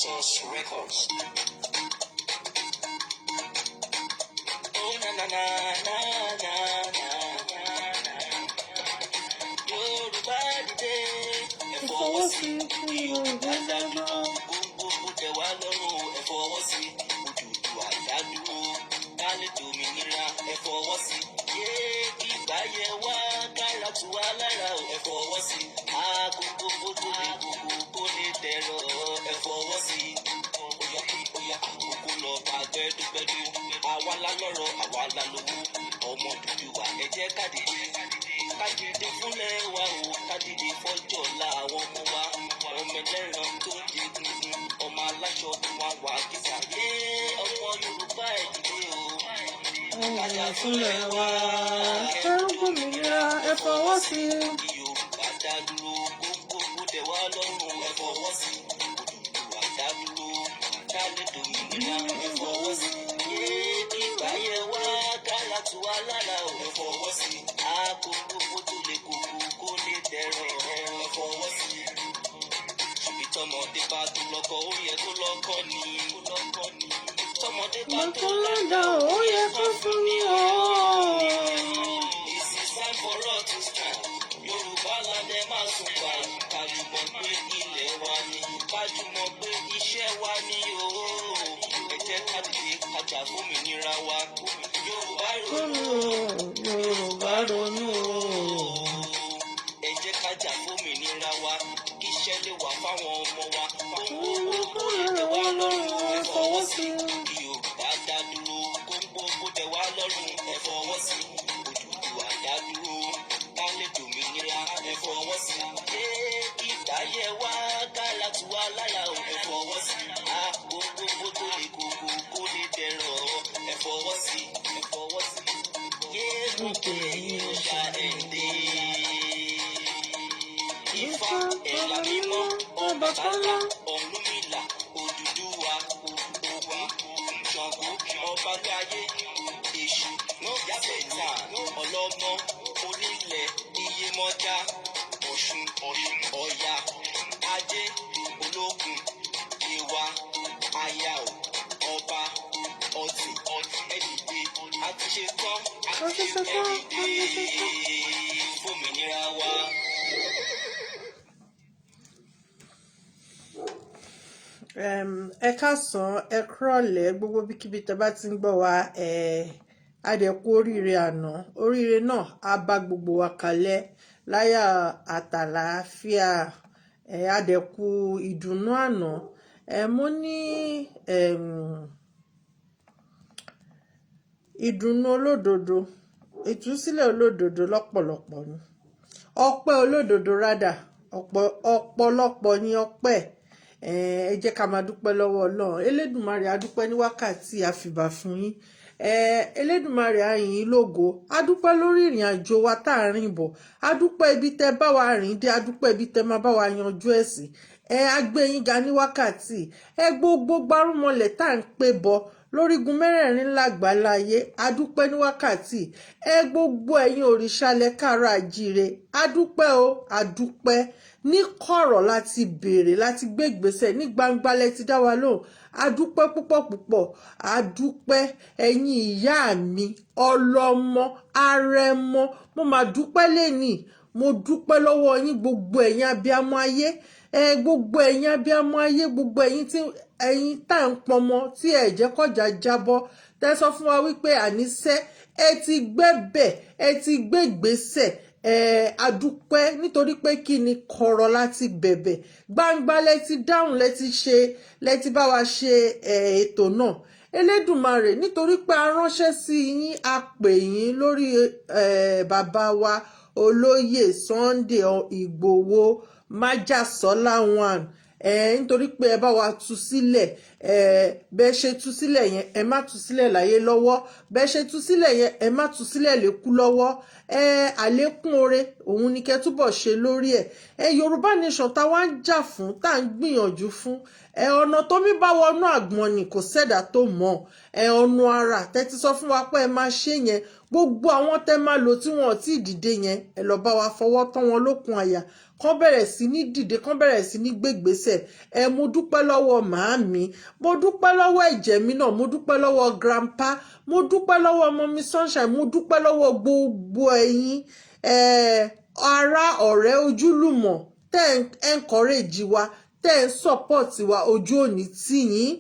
Status Records. Oh na na na na na na na. Yorùbá dìde, ẹ fọwọ́ sí. Yorùbá dádúró, gbogbo tẹ́ wá lọ́rùn, ẹ fọwọ́ sí. Odùduwà dádúró, ká lè dòmìnira, ẹ fọwọ́ sí. Yé ìgbà yẹ wá, kára tù wá lára o, ẹ fọwọ́ sí. Agogo tó lè gbogbo kó lè dẹ̀rọ̀, ẹ fọwọ́ sí. Oya oya àkókò lọ bá gbẹdúgbẹdú. Àwa la lọ́rọ̀, àwa la lówó. Ọmọ Odùduwà, ẹ jẹ́ ká dìde. Ká dìde fúnlẹ̀ wa o, ká dìde fọ́jọ́ ọ̀la àwọn ọmọ wa. Ọmọ ẹlẹ́ran tó ń jẹ gungun, ọmọ aláṣọ tó wà wà kìsà. Yé ọmọ Yorùbá, ẹ dìde o. Ká jà Fúnlẹ̀ wa, ẹ ń gbòmìnira, ẹ fọwọ́ sí i. Yorùbá dá dúró, gbogbo tẹ́ wá lọ́rùn, ẹ fọwọ́ sí. Odùduwà dá dúró, ká lè dòmìnira, ẹ fọwọ́ sí. Yé ìgbà yẹ wá, kára tù wá lára o, ẹ fọwọ́ sí. Àkókò tó lè kókó kó lè dẹ̀rọ̀, ẹ fọwọ́ sí. Ṣùgbọ́n tọmọdé bá tó lọ́kọ, ó yẹ kó lọ́kọ ni. Tọmọdé bá tó Mọ̀tò lọ́dọ̀, ó yẹ kó fún mi o. It's time for us to stand. Yorùbá land, ẹ máa sùn gbà. Kájùmọ̀ gbé ilẹ̀ wa ni. Kájùmọ̀ gbé iṣẹ́ wa ni o. Ẹ jẹ́ ká dìde, ká jà fómìnira wa. Yorùbá ronú. Yorùbá ronú o. Ẹ jẹ́ ká jà fómìnira wa. Kíṣẹ́ lè wà fáwọn ọmọ wa. Gbogbo kó lè tẹ̀ wá lọ́rùn, ẹ fọwọ́ sí. Kí Yorùbá dá dúró. Gbogbo tẹ̀ wá lọ́rùn, ẹ fọwọ́ sí. Odùduwà dá dúró. Ká lè dòmìnira, ẹ fọwọ́ sí. Yé ìgbà yẹ wá, kára tù wá lára o, ẹ fọwọ́ sí. A gbogbo tó lè kókó kó lè dẹ̀rọ̀, ẹ fọwọ́ sí. Ẹ fọwọ́ sí. Yé mo pè yín ó ṣá ẹ̀ǹdẹ̀. Ifá ẹ̀là mímọ́, Ọbàtálá, Ọ̀rúnmìlà, Odùduwà, Ògún, Ṣàngó, Ọbaláyé, Èṣù, Yábẹ̀tà, Ọlọ́mọ, Onílẹ̀, Iyemọja, Ọ̀ṣun, Ọya, Ajé, Olókun, Yewa, Ayao, Ọba, Ọ̀tì, ẹ dìde, a ti ṣe tán, A ti ṣe tán, ẹ a ti ṣe tán. dìde fòmìnira wa. Ẹ káàsán, ẹ kúrọ̀lẹ́, gbogbo bíkíbi tẹ́ bá ti ń gbọ́ wa. A dẹ̀ kú oríire àná. Oríire náà á bá gbogbo wa kalẹ̀ láyọ̀ àtàlàáfíà. A dẹ̀ kú ìdùnnú àná. Mo ní ìdùnnú olódodo, ìtúsílẹ̀ olódodo lọ́pọ̀lọpọ̀ ni. Ọpẹ́ olódodo rádà, ọ̀pọ̀ ọ̀pọ̀lọpọ̀ ni ọpẹ́. Ẹ jẹ́ ká máa dúpẹ́ lọ́wọ́ Ọlọ́run Elédùmarè. A dúpẹ́ ní wákàtí àfìbà fún yín. Elédùmarè, a yìn yín lógo. A dúpẹ́ lórí ìrìn àjò wa tá à ń rìn bọ̀. A dúpẹ́ ibi tẹ́ bá wa rìn dé. A dúpẹ́ ibi tẹ́ máa bá wa yanjú ẹ̀ sí. A gbé yín ga ní wákàtí. Gbogbo gbárùmọlẹ̀ tá à ń pè bọ lórígun mẹ́rẹ̀ẹ̀rin lágbàláyé, a dúpẹ́ ní wákàtí. Gbogbo ẹ̀yin òrìṣà lẹ káàárọ̀ àjíire, a dúpẹ́ o, a dúpẹ́. Ní kọ̀rọ̀ láti béèrè, láti gbé ìgbésẹ̀, ní gbangba lẹ ti dá wa lóhùn. A dúpẹ́ púpọ̀ púpọ̀, a dúpẹ́. Ẹ̀yin ìyá mi, ọlọ́mọ arẹmọ, mo máa dúpẹ́ lẹ́nìí. Mo dúpẹ́ lọ́wọ́ yín, gbogbo ẹ̀yin abiyamọ ayé. Gbogbo ẹ̀yin abiyamọ ayé, gbogbo ẹ̀yin tí ẹ̀yin tá à ń pọnmọ, tí ẹ jẹ́ kọjá jábọ́, tẹ́ sọ fún wa wípé àníṣe ẹ ti gbẹ́bẹ̀, ẹ ti gbé ìgbésẹ̀. Adúpẹ́, nítorí pé kí ni, kọ̀rọ̀ láti bẹ̀bẹ̀, gbangba lẹ ti dáhùn, lẹ ti ṣe, lẹ ti bá wa ṣe ètò náà. Elédùmarè, nítorí pé a ránṣẹ́ sí yín, a pè yín lórí bàbá wa olóyè Sunday Ìgbòho Májàsọ́lá one, nítorí pé ẹ bá wa tú sílẹ̀. Bẹ́ẹ̀ ṣe tú sílẹ̀ yẹn, ẹ má tú sílẹ̀ láyé lọ́wọ́. Bẹ́ẹ̀ ṣe tú sílẹ̀ yẹn, ẹ má tú sílẹ̀ lékú lọ́wọ́. Àlékún oore òun ni kẹ́ túbọ̀ ṣe lórí ẹ̀. Yorùbá Nation tá wá ń jà fún, tá à ń gbìyànjú fún, ọ̀nà tó mi bá wọnú àgbọn ni kò sẹ́dá tó mọ̀. Ọ̀nà ara tẹ́tí sọ fún wa pé ẹ máa ṣe yẹn. Gbogbo àwọn tẹ́ máa lò tí wọn ò tí ì dìde yẹn, ẹ lọ bá wa fọwọ́ tán wọn lókun àyà, kán bẹ̀rẹ̀ sí ní dìde, kán bẹ̀rẹ̀ sí ní gbégbèsè. Ẹ mo dúpẹ́ lọ́wọ́ màámi, mo dúpẹ́ lọ́wọ́ ẹ̀jẹ̀ mi náà, mo dúpẹ́ lọ́wọ́ grandpa, mo dúpẹ́ lọ́wọ́ ọmọ mi Sunshine, mo dúpẹ́ lọ́wọ́ gbogbo ẹ̀yin ará, ọ̀rẹ́, ojúlùmọ̀ tẹ́ ń encourage wa, tẹ́ ń support wa. Ojú òní tì yín.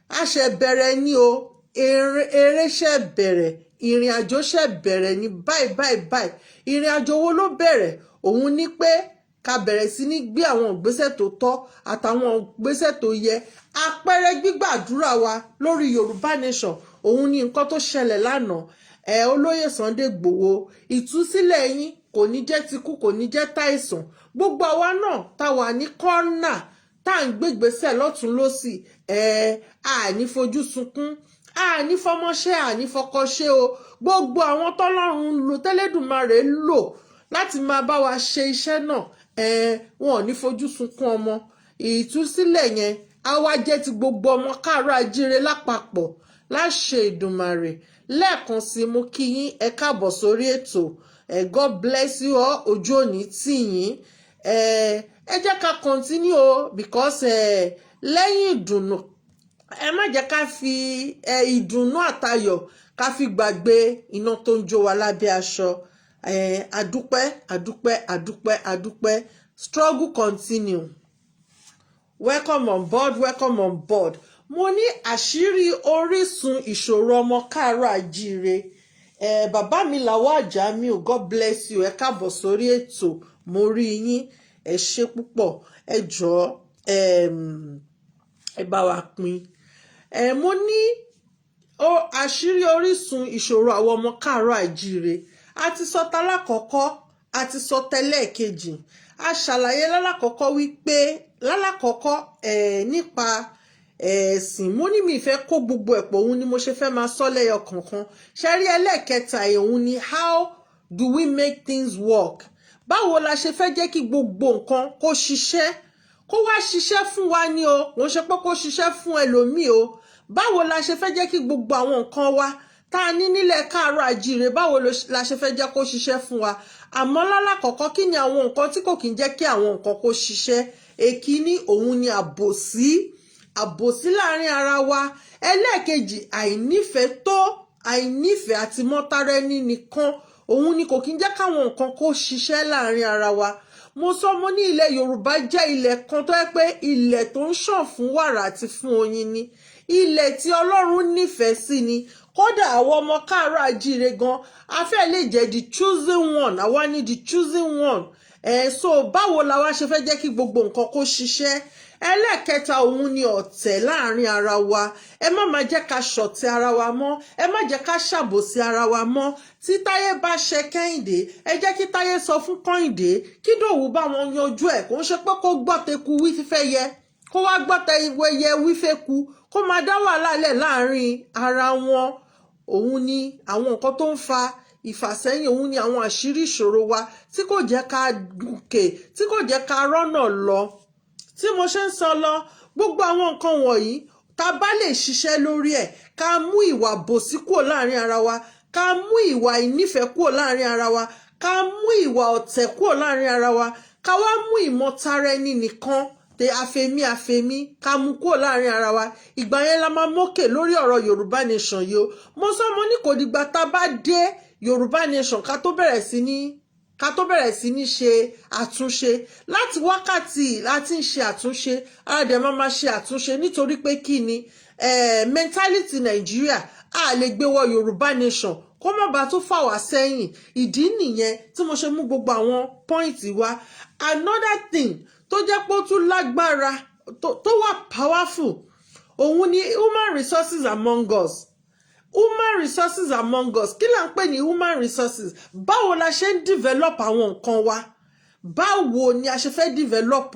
A ṣe bẹ̀rẹ̀ ní o, eré ṣe bẹ̀rẹ̀, ìrìn àjò ṣe bẹ̀rẹ̀ ní báyìí báyìí báyìí. Ìrìn àjò wo ló bẹ̀rẹ̀? Òun ni pé ká bẹ̀rẹ̀ sí ní gbé àwọn ìgbésẹ̀ tó tọ́ àtàwọn ìgbésẹ̀ tó yẹ. Àpẹẹrẹ gbígbàdúrà wa lórí Yorùbá Nation, òun ni nǹkan tó ṣẹlẹ̀ lánàá. Ẹ olóyè Sunday Igboho, ìtúsílẹ̀ yín kò ní jẹ́ tikú, kò ní jẹ́ tàìsàn. Gbogbo àwa náà tá wà ní kọ́nà, tá à ń gbégbèsè lọ́tún lọ́sì, ẹ àní fojú sunkún, àní fọmọṣẹ́, àní fọkọṣẹ́ o. Gbogbo àwọn tọ́lọ́run ń lò, tẹ́lẹ̀dùmarè ń lò láti máa bá wa ṣe iṣẹ́ náà, ẹ wọn ò ní fojú sunkún ọmọ. Ìtúsílẹ̀ yẹn á wá jẹ́ ti gbogbo ọmọ káàárọ̀ ajíire lápapọ̀ láṣẹ Ìdùmarè. Lẹ́ẹ̀kan sí, mo kí yín, ẹ káàbọ̀ sórí ètò. Ẹ God bless you all. Ojú òní tì yín. Ẹ jẹ́ ká continue o, because lẹ́yìn ìdùnnú, ẹ má jẹ́ ká fi ìdùnnú àtayọ̀ ká fi gbàgbé iná tó ń jó wa lábẹ́ aṣọ. Adúpẹ́, adúpẹ́, adúpẹ́, adúpẹ́. Struggle continue. Welcome on board, welcome on board. Mo ní àṣírí orísun ìṣòro ọmọ káàárọ̀ àjíire. Bàbá mi làwọn Jamiu, God bless you. Ẹ káàbọ̀ sórí ètò, mo rí yín, ẹ ṣé púpọ̀. Ẹ jọ̀ọ́, ẹ bá wa pín. Mo ní àṣírí orísun ìṣòro àwọn ọmọ káàárọ̀ àjíire. A ti sọ tálákọ̀ọ́kọ́, a ti sọ tẹ́lẹ̀kejì. A ṣàlàyé lálákọ̀ọ́kọ́ wípé lálákọ̀ọ́kọ́ nípa ẹ̀sìn, mo ní mi fẹ́ kó gbogbo ẹ̀ pọ̀, òun ni mo ṣe fẹ́ máa sọ lẹ́yọ kọ̀ọ̀kan. Ṣe rí ẹlẹ́ẹ̀kẹta ẹ̀, òun ni how do we make things work? Báwo la ṣe fẹ́ jẹ́ kí gbogbo nǹkan kó ṣiṣẹ́, kó wá ṣiṣẹ́ fún wa ní o, wọ́n ṣe pé kó ṣiṣẹ́ fún ẹlòmíì o. Báwo la ṣe fẹ́ jẹ́ kí gbogbo àwọn nǹkan wa tá a ní nílẹ̀ káàárọ̀ àjíire, báwo la ṣe fẹ́ jẹ́ kó ṣiṣẹ́ fún wa? Àmọ́ lálákọ̀ọ́kọ́, kí ni àwọn nǹkan tí kò kí ń jẹ́ kí àwọn nǹkan kó ṣiṣẹ́? Èkíní, òun ni àbòsí, àbòsí láàrin ara wa. Ẹlẹ́ẹ̀kejì, àìnífẹ̀ẹ́ tó, àìnífẹ̀ẹ́ àti mọ́tara ẹni nìkan, òun ni kò kí ń jẹ́ káwọn nǹkan kó ṣiṣẹ́ láàrin ara wa. Mo sọ, mo ní ilẹ̀ Yorùbá jẹ́ ilẹ̀ kan tó yẹ pé ilẹ̀ tó ń ṣàn fún wàrà àti fún oyin ni, ilẹ̀ tí Ọlọ́run nífẹ̀ẹ́ sí ni. Kódà àwọn ọmọ káàárọ̀ àjíire gan, a fẹ́ lè jẹ́ the chosen one, àwa ni the chosen one. Ẹ̀ so báwo la wá ṣe fẹ́ jẹ́ kí gbogbo nǹkan kó ṣiṣẹ́? Ẹlẹ́ẹ̀kẹta, òun ni ọ̀tẹ̀ láàrin ara wa. Ẹ má máa jẹ́ ká ṣọ̀tẹ̀ ara wa mọ́, ẹ má jẹ́ ká ṣàbòsí ara wa mọ́. Tí Táyé bá ṣe Kẹ́hìndé, ẹ jẹ́ kí Táyé sọ fún Kẹ́hìndé, kí Dòwú bá wọn yanjú ẹ̀. Kò ń ṣe pé kó gbọ́ teku wí fífẹ́ yẹ, kó wá gbọ́ tẹyẹ wí fẹ́ ku, kó máa dá wàhálà lẹ̀ láàrin ara wọn. Òun ni àwọn nǹkan tó ń fa ìfàsẹ́yìn, òun ni àwọn àṣírí ìṣòro wa tí kò jẹ́ ká gòkè, tí kò jẹ́ ká rọ́nà lọ. Tí mo ṣe ń sọ lọ, gbogbo àwọn nǹkan wọ̀nyí, tá a bá lè ṣiṣẹ́ lórí ẹ̀, ká mú ìwà bòsí kúrò láàrin ara wa, ká mú ìwà ìnífẹ̀ẹ́ kúrò láàrin ara wa, ká mú ìwà ọ̀tẹ̀ kúrò láàrin ara wa, ká wá mú ìmọ̀tara ẹni nìkan tẹ àfẹmí àfẹmí, ká mú kúrò láàrin ara wa, ìgbà yẹn la máa mókè lórí ọ̀rọ̀ Yorùbá Nation yìí o. Mo sọ, mo ní kò dìgbà tá a bá dé Yorùbá Nation ká tó bẹ̀rẹ̀ sí ní ṣe àtúnṣe. Láti wákàtí láti ń ṣe àtúnṣe, ara dẹ̀ máa ma ṣe àtúnṣe, nítorí pé kí ni mentality Nàìjíríà a lè gbé wọ Yorùbá Nation, kó má bàa tún fà wá sẹ́yìn. Ìdí nìyẹn tí mo ṣe mú gbogbo àwọn point wá. Another thing tó jẹ́ pé ó tún lágbára, tó wà powerful, òun ni human resources among us. Human resources among us, kí là ń pè ní human resources? Báwo la ṣe ń develop àwọn nǹkan wa? Báwo ni a ṣe fẹ́ develop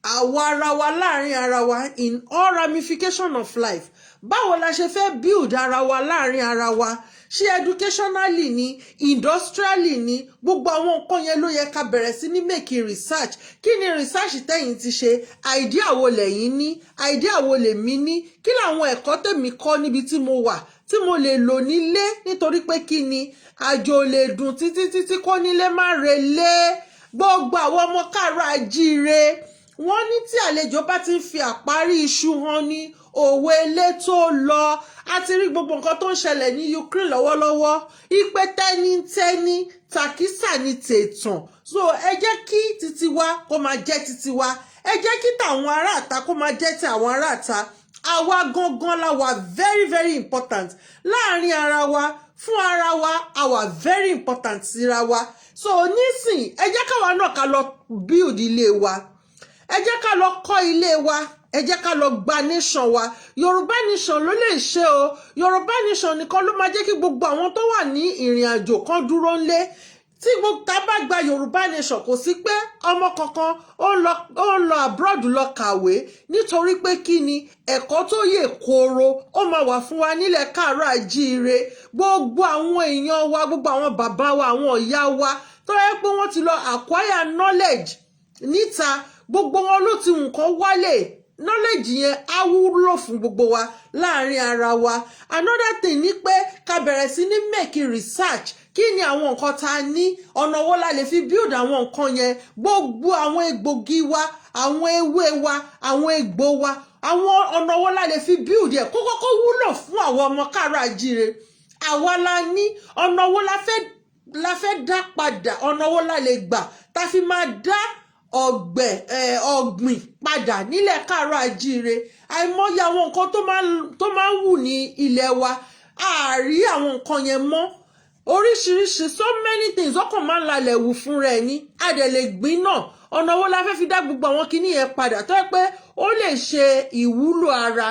àwa ara wa láàrin ara wa in all ramification of life? Báwo la ṣe fẹ́ build ara wa láàrin ara wa? Ṣé educationally ni, industrially ni? Gbogbo àwọn nǹkan yẹn ló yẹ ká bẹ̀rẹ̀ sí ní make research. Kí ni research tẹ́yìn ti ṣe? Idea wo lẹ̀yin ní? Idea wo lèmi ní? Kí làwọn ẹ̀kọ́ tèmi kọ́ níbi tí mo wà? tí mo lè lò nílé, nítorí pé kí ni, àjò lè dùn títí títí kó nílé má relé. Gbogbo àwọn ọmọ káàárọ̀ àjíire, wọ́n ní tí àlejò bá ti ń fi àparí iṣu hàn ní òwe ilé tó lọ. A ti rí gbogbo nǹkan tó ń ṣẹlẹ̀ ní Ukraine lọ́wọ́lọ́wọ́, ipe tẹ́nítẹ́ní tàkísà ní tètàn. So ẹ jẹ́ kí titi wa kó máa jẹ́ titi wa, ẹ jẹ́ kí tàwọn aráàta kó máa jẹ́ ti àwọn aráàta. Àwa gangan la wà very very important láàrin ara wa, fún ara wa, àwa very important síra wa. So nísìn, ẹ jẹ́ káwa náà ká lọ build ilé wa, ẹ jẹ́ ká lọ kọ́ ilé wa, ẹ jẹ́ ká lọ gba nation wa. Yorùbá nation ló lè ṣe o. Yorùbá nation nìkan ló máa jẹ́ kí gbogbo àwọn tó wà ní ìrìn àjò kan dúró ńlé. Tí gbogbo tá bá gba Yorùbá nation, kò sí pé ọmọ kankan ó ń lọ abroad lọ kàwé, nítorí pé kí ni, ẹ̀kọ́ tó yè kooro ó máa wà fún wa nílẹ̀ káàárọ̀ àjíire. Gbogbo àwọn èèyàn wa, gbogbo àwọn bàbá wa, àwọn ìyá wa tó yẹ pé wọ́n ti lọ acquire knowledge níta, gbogbo wọn ló ti nǹkan wálé. Knowledge yẹn á wúlò fún gbogbo wa láàrin ara wa. Another thing ni pé ká bẹ̀rẹ̀ sí ní make research. Kí ni àwọn nǹkan tá a ní? Ọ̀nà wo la lè fi build àwọn nǹkan yẹn? Gbogbo àwọn egbògi wa, àwọn ewé wa, àwọn egbò wa, àwọn ọ̀nà wo la lè fi build ẹ̀ kó kọ́kọ́ wúlò fún àwọn ọmọ káàárọ̀ àjíire? Àwa la ní. Ọ̀nà wo la fẹ́ dá padà? Ọ̀nà wo la lè gbà tá a fi máa dá ọ̀gbẹ̀ ọ̀gbìn padà nílẹ̀ káàárọ̀ àjíire? Àìmọye àwọn nǹkan tó máa ń wù ní ilẹ̀ wa, àárí àwọn nǹkan yẹn mọ́. Oríṣiríṣi, so many things, ọkàn máa ń lalẹ̀ wù fúnra ẹ̀ ní adẹ̀lẹ̀ gbìn náà. Ọ̀nà wo la fẹ́ fi dá gbogbo àwọn kinní yẹn padà tó yẹ pé ó lè ṣe ìwúlò ara,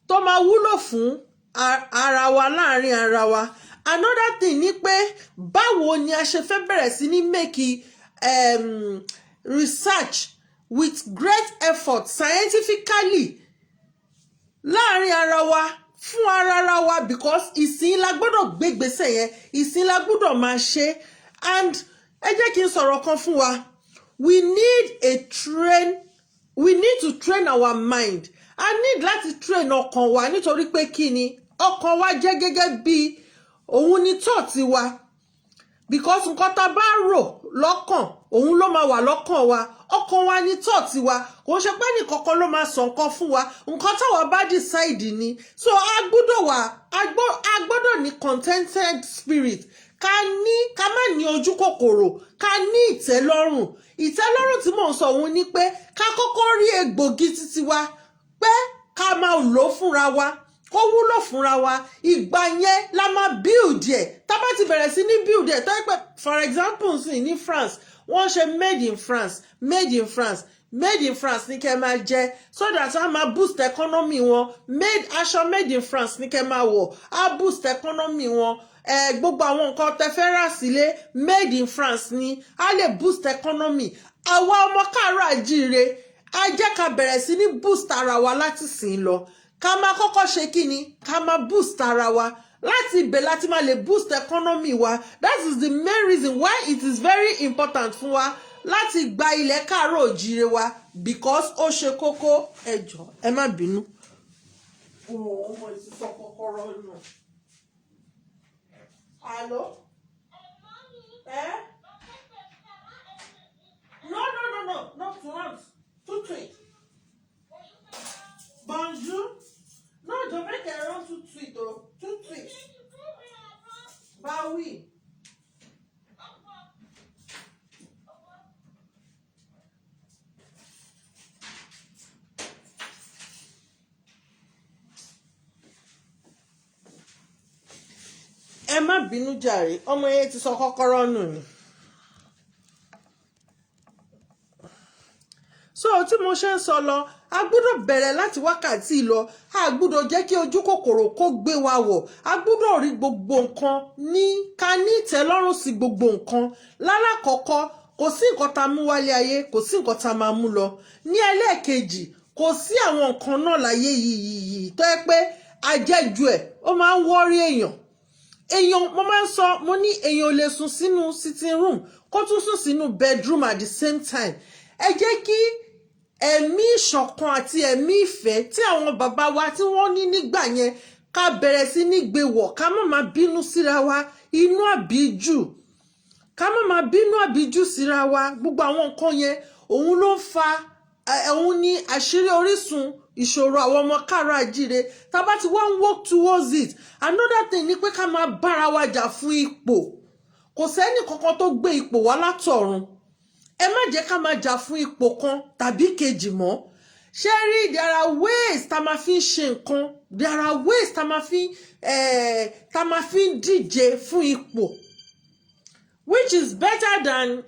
tó máa wúlò fún ara wa láàrin ara wa? Another thing ni pé báwo ni a ṣe fẹ́ bẹ̀rẹ̀ sí ní make research with great effort scientifically láàrin ara wa, fún ara wa, because ìsìn la gbọ́dọ̀ gbégbèsè yẹn, ìsìn la gbọ́dọ̀ máa ṣe. And ẹ jẹ́ kí n sọ̀rọ̀ kan fún wa. We need to train our mind. A need láti train ọkàn wa, nítorí pé kí ni, ọkàn wa jẹ́ gẹ́gẹ́ bí òun ni thought wa, because nǹkan tá a bá rò lọ́kàn, òun ló máa wà lọ́kàn wa. Ọkàn wa ní thought wa. Kò ń ṣe pé nìkankan ló máa sọ nǹkan fún wa, nǹkan táwa bá decide ni. So a gbọ́dọ̀ wà, a gbọ́dọ̀ ní contented spirit, ká ní ká má ní ojú kòkòrò, ká ní ìtẹ́lọ́rùn. Ìtẹ́lọ́rùn tí mò ń sọ òun ni pé ká kọ́kọ́ rí egbògi títí wa, pé ká máa lò ó fúnra wa, kó wúlò fúnra wa. Ìgbà yẹn la máa build ẹ̀. Tá bá ti bẹ̀rẹ̀ sí ní build ẹ̀, tó yẹ pé, for example, sí ní France, wọ́n ṣe made in France, made in France, made in France ní kẹ́ máa jẹ, so that a máa boost economy wọn. Made aṣọ made in France ní kẹ́ máa wọ̀, á boost economy wọn. Gbogbo àwọn nǹkan tẹ́ fẹ́ rà sílé, made in France ní, á lè boost economy. Àwa ọmọ káàárọ̀ àjíire, á jẹ́ ká bẹ̀rẹ̀ sí ní boost ara wa láti sìn lọ. Ká máa kọ́kọ́ ṣe kí ni, ká máa boost ara wa. Láti ibẹ̀ láti máa lè boost economy wa. That is the main reason why it is very important fún wa láti gba ilẹ̀ káàárọ̀ òjíire wa, because ó ṣe kókó. Ẹ jọ̀ọ́, ẹ má bínú. Ọmọ ìsísọ kọ́kọ́rọ́ nù. Allô? Eh? No, no, no, no, not once. Tout de suite. Bonjour. Non, je veux qu'elle rentre tout de suite. Oh. Tout de suite. Bah oui. Ẹ má bínú jàre, ọmọ yẹn ti sọ kọ́kọ́rọ́ nù ni. So tí mo ṣe ń sọ lọ, a gbọ́dọ̀ bẹ̀rẹ̀ láti wákàtí lọ. A gbọ́dọ̀ jẹ́ kí ojú kòkòrò kó gbé wa wọ̀. A gbọ́dọ̀ rí gbogbo nǹkan ní ká ní ìtẹ́lọ́rùn sí gbogbo nǹkan. Lálákọ̀ọ́kọ́, kò sí nǹkan tá a mú wálé ayé, kò sí nǹkan tá a máa mú lọ. Ní ẹlẹ́ẹ̀kejì, kò sí àwọn nǹkan náà láyé yìí tó yẹ pé ajẹ́jú ẹ̀ ó máa ń worry èèyàn. Èèyàn, mo máa ń sọ, mo ní èèyàn ò lè sùn sínú sitting room kó tún sùn sínú bedroom at the same time. Ẹ jẹ́ kí Ẹ̀mí ìṣọ̀kan àti ẹ̀mí ìfẹ́ tí àwọn bàbá wa tí wọ́n ní nígbà yẹn, ká bẹ̀rẹ̀ sí ní gbé wọ̀, ká má máa bínú síra wa, inú àbíjù, ká má máa bínú àbíjù síra wa. Gbogbo àwọn nǹkan yẹn, òun ló ń fa, òun ní àṣírí orísun ìṣòro àwọn ọmọ káàárọ̀ àjíire. Tá bá ti wá ń work towards it. Another thing ni pé ká máa bára wa jà fún ipò. Kò sẹ́ni kankan tó gbé ipò wá látọ̀run. Ẹ má jẹ́ ká máa jà fún ipò kan tàbí kejì mọ́. Ṣé rí, there are ways tá máa fi ń ṣe nǹkan, there are ways tá máa fi ń díje fún ipò, which is better than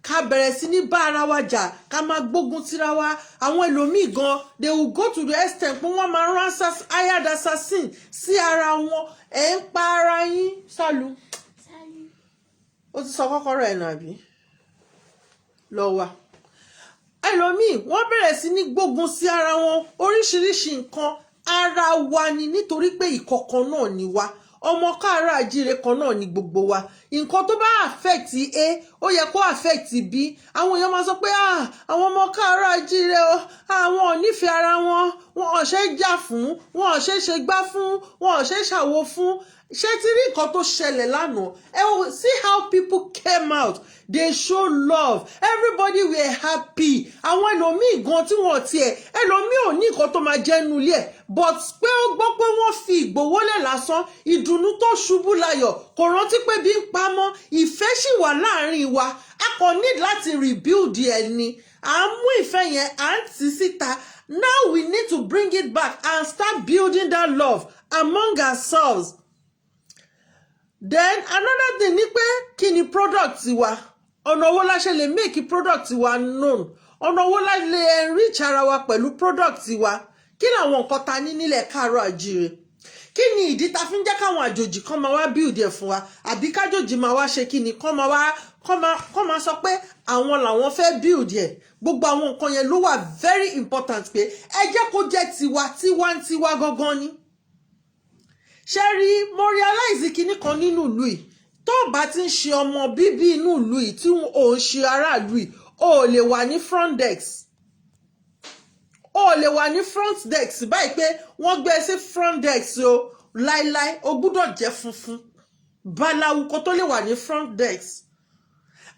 ká bẹ̀rẹ̀ sí ní bá ara wa jà, ká máa gbógun tira wa. Àwọn ẹlòmíì gan, they will go to the extent pé wọ́n máa rán hired assassin sí ara wọn. Ẹ̀ ń pa ara yín. Sálù. Salut. Ó ti sọ kọ́kọ́rọ́ ẹ̀ nù, àbí lọ wà. Ẹlòmíì, wọ́n bẹ̀rẹ̀ sí ní gbógun sí ara wọn, oríṣiríṣi nǹkan. Ara wa ni, nítorí pé ìkọ̀kan náà ni wa, ọmọ káàárọ̀ àjíire kan náà ni gbogbo wa. Nǹkan tó bá affect A, ó yẹ kó affect B. Àwọn èèyàn máa sọ pé, "Ah, àwọn ọmọ káàárọ̀ àjíire o, àwọn ò nífẹ̀ẹ́ ara wọn, wọn ò ṣe jà fún, wọn ò ṣe ṣe gbá fún, wọn ò ṣe ṣàwo fún." Ṣé ti rí nǹkan tó ṣẹlẹ̀ lánàá? Ẹ wo, see how people came out, they show love, everybody were happy. Àwọn ẹlòmíì gan tí wọ́n tiẹ̀, ẹlòmíì ò ní nǹkan tó máa jẹ́ nínú ilé ẹ̀, but pé ó gbọ́ pé wọ́n fi Ìgbòho lẹ̀ lásán, ìdùnnú tó ṣubú layọ̀, kò rántí pé bí ń pamọ́. Ìfẹ́ sì wà láàrin wa, a kàn need láti rebuild ẹ̀ ni. À ń mú ìfẹ́ yẹn, à ń tì síta. Now we need to bring it back and start building that love among ourselves. Then another thing ni pé, kí ni product wa? Ọ̀nà wo la ṣe lè make product wa known? Ọ̀nà wo la lè enrich ara wa pẹ̀lú product wa? Kí làwọn nǹkan ta ní nílẹ̀ káàárọ̀ àjíire? Kí ni ìdí ta fi ń jẹ́ káwọn àjòjì kan máa wá build ẹ̀ fún wa, àbí kájòjì máa wá ṣe kí ni, kán máa sọ pé àwọn làwọn fẹ́ build ẹ̀? Gbogbo àwọn nǹkan yẹn ló wà very important pé ẹ jẹ́ kó jẹ́ tiwa tiwantiwa gangan ni. Ṣé rí, mo realize kinní kan nínú ìlú yìí: tó o bá ti ń ṣe ọmọ bíbí inú ìlú yìí, tí ò ń ṣe aráàlú yìí, o ò lè wà ní front desk. O ò lè wà ní front desk báyìí pé wọ́n gbé e sí front desk o. Láíláí, o gbúdọ̀ jẹ́ funfun báláwo kó tó lè wà ní front desk.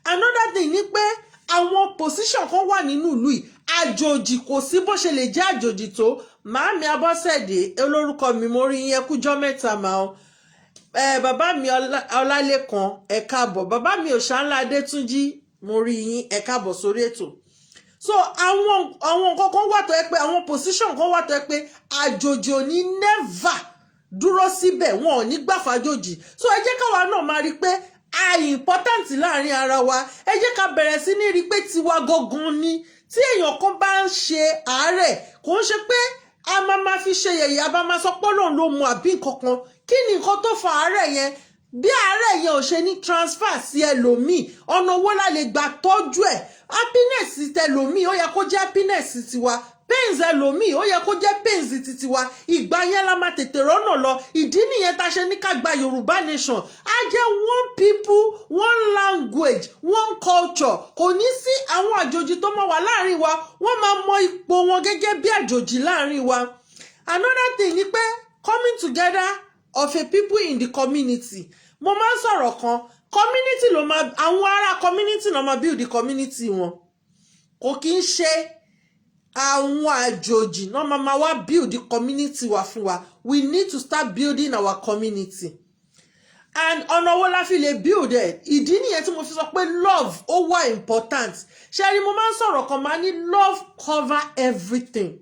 Another thing ni pé àwọn position kan wà nínú ìlú yìí, àjòjì, kò sí bó ṣe lè jẹ́ àjòjì tó. Màámi Abọ́sẹ̀dé olórúkọ mi, mo rí yẹn kújọ́ mẹ́ta màá o. Ẹ bàbá mi Ọlálékan, ẹ káàbọ̀. Bàbá mi Òṣànlá Adétúnjì, mo rí yín, ẹ káàbọ̀ sórí ètò. So àwọn nǹkan kan wà tó yẹ pé, àwọn position kan wà tó yẹ pé àjòjì ò ní never dúró síbẹ̀, wọn ò ní gbà fàjòjì. So ẹ jẹ́ káwa náà máa rí i pé a important láàrin ara wa. Ẹ jẹ́ ká bẹ̀rẹ̀ sí ní rí i pé tiwa gangan ni. Tí èèyàn kan bá ń ṣe àárẹ̀, kò ń ṣe pé a máa ma fi ṣe yẹ̀yẹ́, a bá máa sọ pé Ọlọ́run ló mú àbí nǹkan kan. Kí ni nǹkan tó fa àárẹ̀ yẹn? Bí àárẹ̀ yẹn ò ṣe ní transfer sí ẹlòmíì, ọ̀nà owó la lè gbà tọ́jú ẹ̀? Happiness tẹlòmíì, ó yẹ kó jẹ́ happiness tiwa. Pains ẹlòmíì, ó yẹ kó jẹ́ pains tiwa. Ìgbà yẹn la máa tètè rọ́nà lọ. Ìdí nìyẹn tá a ṣe ní ká gba Yorùbá nation. Á jẹ́ one people, one language, one culture. Kò ní sí àwọn àjòjì tó máa wà láàrin wa. Wọ́n máa mọ ipò wọn gẹ́gẹ́ bí àjòjì láàrin wa. Another thing ni pé coming together of a people in the community. Mo máa ń sọ̀rọ̀ kan, community ló máa, àwọn ará community ló máa build the community wọn. Kò kí ń ṣe àwọn àjòjì náà máa wá build the community wa fún wa. We need to start building our community. And ọ̀nà wo la fi lè build ẹ̀? Ìdí nìyẹn tí mo fi sọ pé love, ó wà important. Ṣé rí, mo máa ń sọ̀rọ̀ kan, máa ní love cover everything.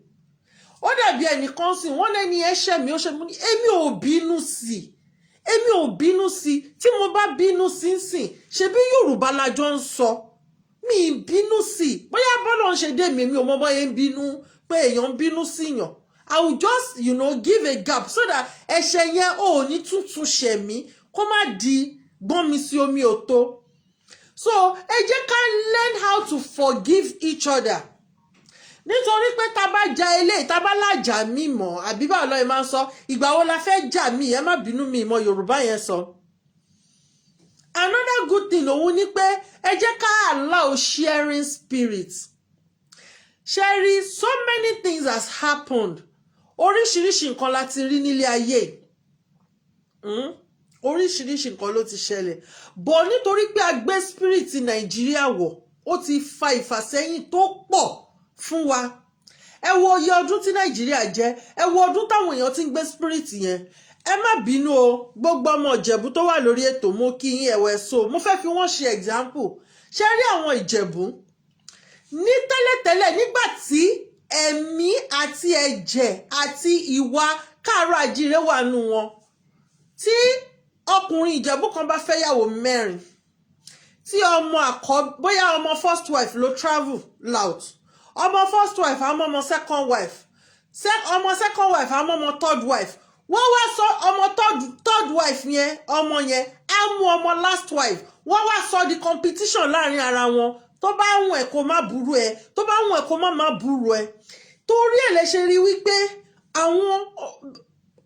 Ó dàbí ẹnìkan sí wọ́n lẹ́ni ẹ ṣẹ̀ mí, ó ṣẹ̀ mí, èmi ò bínú sí i, èmi ò bínú sí i. Tí mo bá bínú sí ń sìn, ṣebí Yorùbá la jọ ń sọ, mi ì bínú sí i. Bóyá bọ́lá ń ṣe dé mi, èmi ò mọ bóyá ń bínú pé èèyàn ń bínú síyàn. I will just give a gap so that ẹ̀ṣẹ̀ yẹn ò ní tuntun ṣẹ̀ mí, kó má di gbọ́n mi sí omi ò tó. So ẹ jẹ́ ká learn how to forgive each other, nítorí pé tá a bá ja eléyìí, tá a bá lájà mí mọ́, àbí báwo lọ́ọ́ máa ń sọ, ìgbà wo la fẹ́ jà mí? Ẹ má bínú, mi ìmọ̀ Yorùbá yẹn sọ. Another good thing òun ni pé ẹ jẹ́ ká allow sharing spirit. Ṣe rí, so many things has happened. Oríṣiríṣi nǹkan la ti rí nílé ayé. Oríṣiríṣi nǹkan ló ti ṣẹlẹ̀ bọ̀ nítorí pé a gbé spirit Nàìjíríà wọ̀, ó ti fa ìfàsẹ́yìn tó pọ̀ fún wa. Ẹ wo iye ọdún tí Nàìjíríà jẹ́, ẹ wo ọdún táwọn èèyàn ti ń gbé spirit yẹn. Ẹ má bínú o, gbogbo ọmọ Ìjẹ̀bú tó wà lórí ètò, mo kí yín. Ẹ̀wẹ̀, so mo fẹ́ fi wọ́n ṣe example. Ṣé rí àwọn Ìjẹ̀bú ní tẹ́lẹ̀tẹ́lẹ̀, nígbà tí ẹ̀mí àti ẹ̀jẹ̀ àti ìwà káàárọ̀ àjíire wà nù wọn, tí ọkùnrin Ìjẹ̀bú kan bá fẹ́yàwó mẹ́rin, tí ọmọ àkọ́, bóyá ọmọ first wife ló travel out, ọmọ first wife àmọ́ ọmọ second wife, ọmọ second wife àmọ́ ọmọ third wife, wọ́n wá sọ ọmọ third wife yẹn, ọmọ yẹn á mú ọmọ last wife, wọ́n wá sọ di competition láàrin ara wọn. Tó bá wùn ẹ́ kó má burú ẹ, tó bá wùn ẹ́ kó má má burú ẹ. Torí ẹ̀ lè ṣe rí wípé àwọn,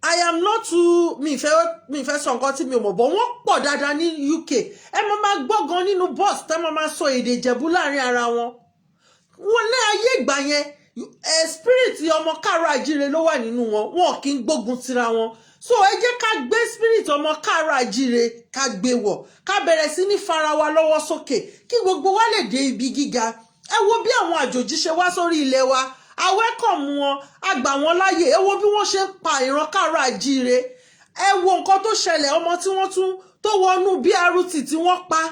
I am not too, mi fẹ́ sọ nǹkan tí mi ò mọ̀ bọ̀, wọ́n pọ̀ dáadáa ní UK. Ẹ máa máa gbọ́ gan nínú bus tẹ́ máa máa sọ èdè Ìjẹ̀bú láàrin ara wọn. Wọn ní ayé ìgbà yẹn, spirit ọmọ káàárọ̀ àjíire ló wà nínú wọn, wọn kì í gbógun tira wọn. So ẹ jẹ́ ká gbé spirit ọmọ káàárọ̀ àjíire, ká gbé wọ̀, ká bẹ̀rẹ̀ sí ní fara wa lọ́wọ́ sókè kí gbogbo wa lè dé ibi gíga. Ẹ wo bí àwọn àjòjì ṣe wá sórí ilẹ̀ wa, a welcome wọn, a gbà wọ́n láàyè. Ẹ wo bí wọ́n ṣe ń pa ìran káàárọ̀ àjíire. Ẹ wo nǹkan tó ṣẹlẹ̀, ọmọ tí wọ́n tún tó wọnú BRT tí wọ́n pa.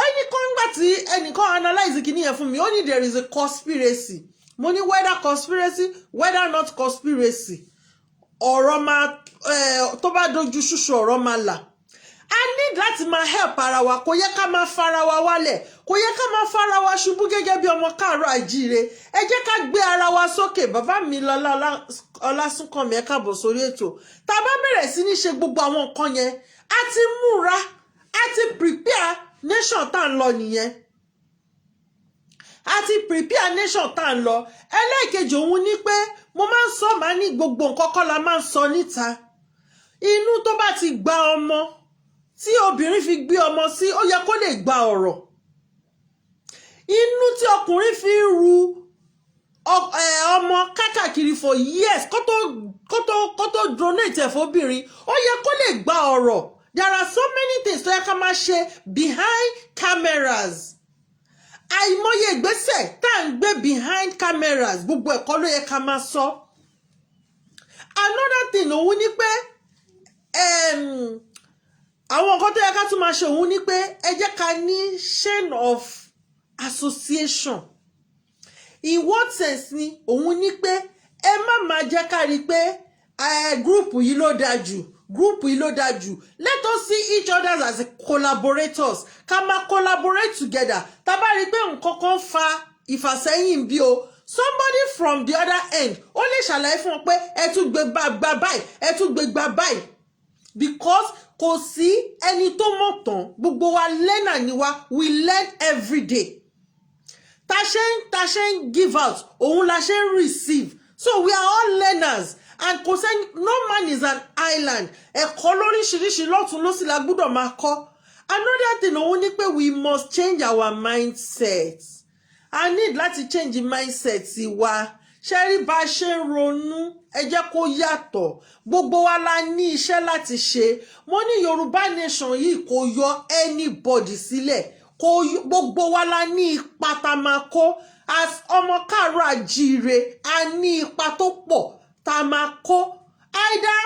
Ẹnìkan, nígbà tí ẹnìkan analyze kìíní yẹn fún mi, ó ní there is a conspiracy. Mo ní whether conspiracy, whether not conspiracy, ọ̀rọ̀ máa tó bá dojú ṣúṣu, ọ̀rọ̀ máa là. A need láti máa help ara wa. Kò yẹ ká máa fara wa wálẹ̀, kò yẹ ká máa fara wa ṣubú gẹ́gẹ́ bí ọmọ káàárọ̀ àjíire. Ẹ jẹ́ ká gbé ara wa sókè. Bàbá mi Lọlá Ọlásùnkànmí, ẹ káàbọ̀ sórí ètò. Tá a bá bẹ̀rẹ̀ sí ní ṣe gbogbo àwọn nǹkan yẹn, a ti múra, a ti prepare nation tá à ń lọ nìyẹn, a ti prepare nation tá à ń lọ. Ẹlẹ́ẹ̀kejì òun ni pé mo máa ń sọ, máa ní gbogbo nǹkan kọ́ la máa ń sọ níta. Inú tó bá ti gba ọmọ tí obìnrin fi gbé ọmọ sí, ó yẹ kó lè gba ọ̀rọ̀. Inú tí ọkùnrin fi ń ru ọmọ kákàkiri for years kó tó donate ẹ̀ fóbìnrin, ó yẹ kó lè gba ọ̀rọ̀. There are so many things tó yẹ ká máa ṣe behind cameras. Àìmọye ìgbésẹ̀ tá à ń gbé behind cameras, gbogbo ẹ̀kọ́ ló yẹ ká máa sọ. Another thing òun ni pé àwọn nǹkan tó yẹ ká tún máa ṣe òun ni pé ẹ jẹ́ ká ní chain of association. In what sense ni? Òun ni pé ẹ má máa jẹ́ ká rí i pé group yìí ló dáa jù, group yìí ló dáa jù. Let us see each other as collaborators, ká máa collaborate together. Tá bá rí i pé nǹkan kan fa ìfàsẹ́yìn bí o, somebody from the other end ó lè ṣàlàyé fún wọn pé ẹ tún gbé gbà báyìí, ẹ tún gbé gbà báyìí, because kò sí ẹni tó mọ̀ tán. Gbogbo wa learner ni wa, we learn every day. Ta ṣe ń give out, òun la ṣe ń receive. So we are all learners and kò sẹ́ni, no man is an island. Ẹ̀kọ́ lóríṣiríṣi lọ́tún lósì la gbọ́dọ̀ máa kọ́. Another thing òun ni pé we must change our mindset. A need láti change mindset wa. Ṣe rí bá a ṣe ń ronú, ẹ jẹ́ kó yàtọ̀. Gbogbo wa la ní iṣẹ́ láti ṣe. Mo ní Yorùbá nation yìí kò yọ anybody sílẹ̀, kò gbogbo wa la ní ipa tá a máa kó. As ọmọ káàárọ̀ àjíire, a ní ipa tó pọ̀ tá a máa kó. Either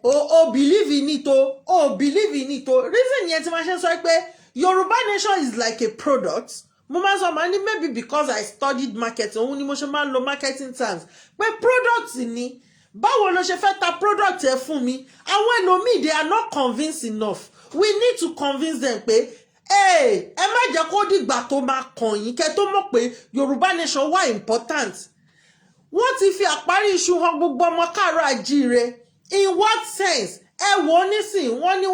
o believe in it o believe in it o. Reason yẹn tí ma ṣe ń sọ pé Yorùbá nation is like a product, mo máa ń sọ, máa ní maybe because I studied marketing, òun ni mo ṣe máa ń lo marketing terms pé product ni. Báwo ló ṣe fẹ́ ta product ẹ fún mi? Àwọn ẹlòmíì, they are not convinced enough. We need to convince them pé ẹ má jẹ́ kó dìgbà tó máa kàn yín kẹ́ tó mọ̀ pé Yorùbá nation wà important. Wọ́n ti fi àparí iṣu hàn gbogbo ọmọ káàárọ̀ àjíire. In what sense? Ẹ wò ó nísìn, wọ́n ní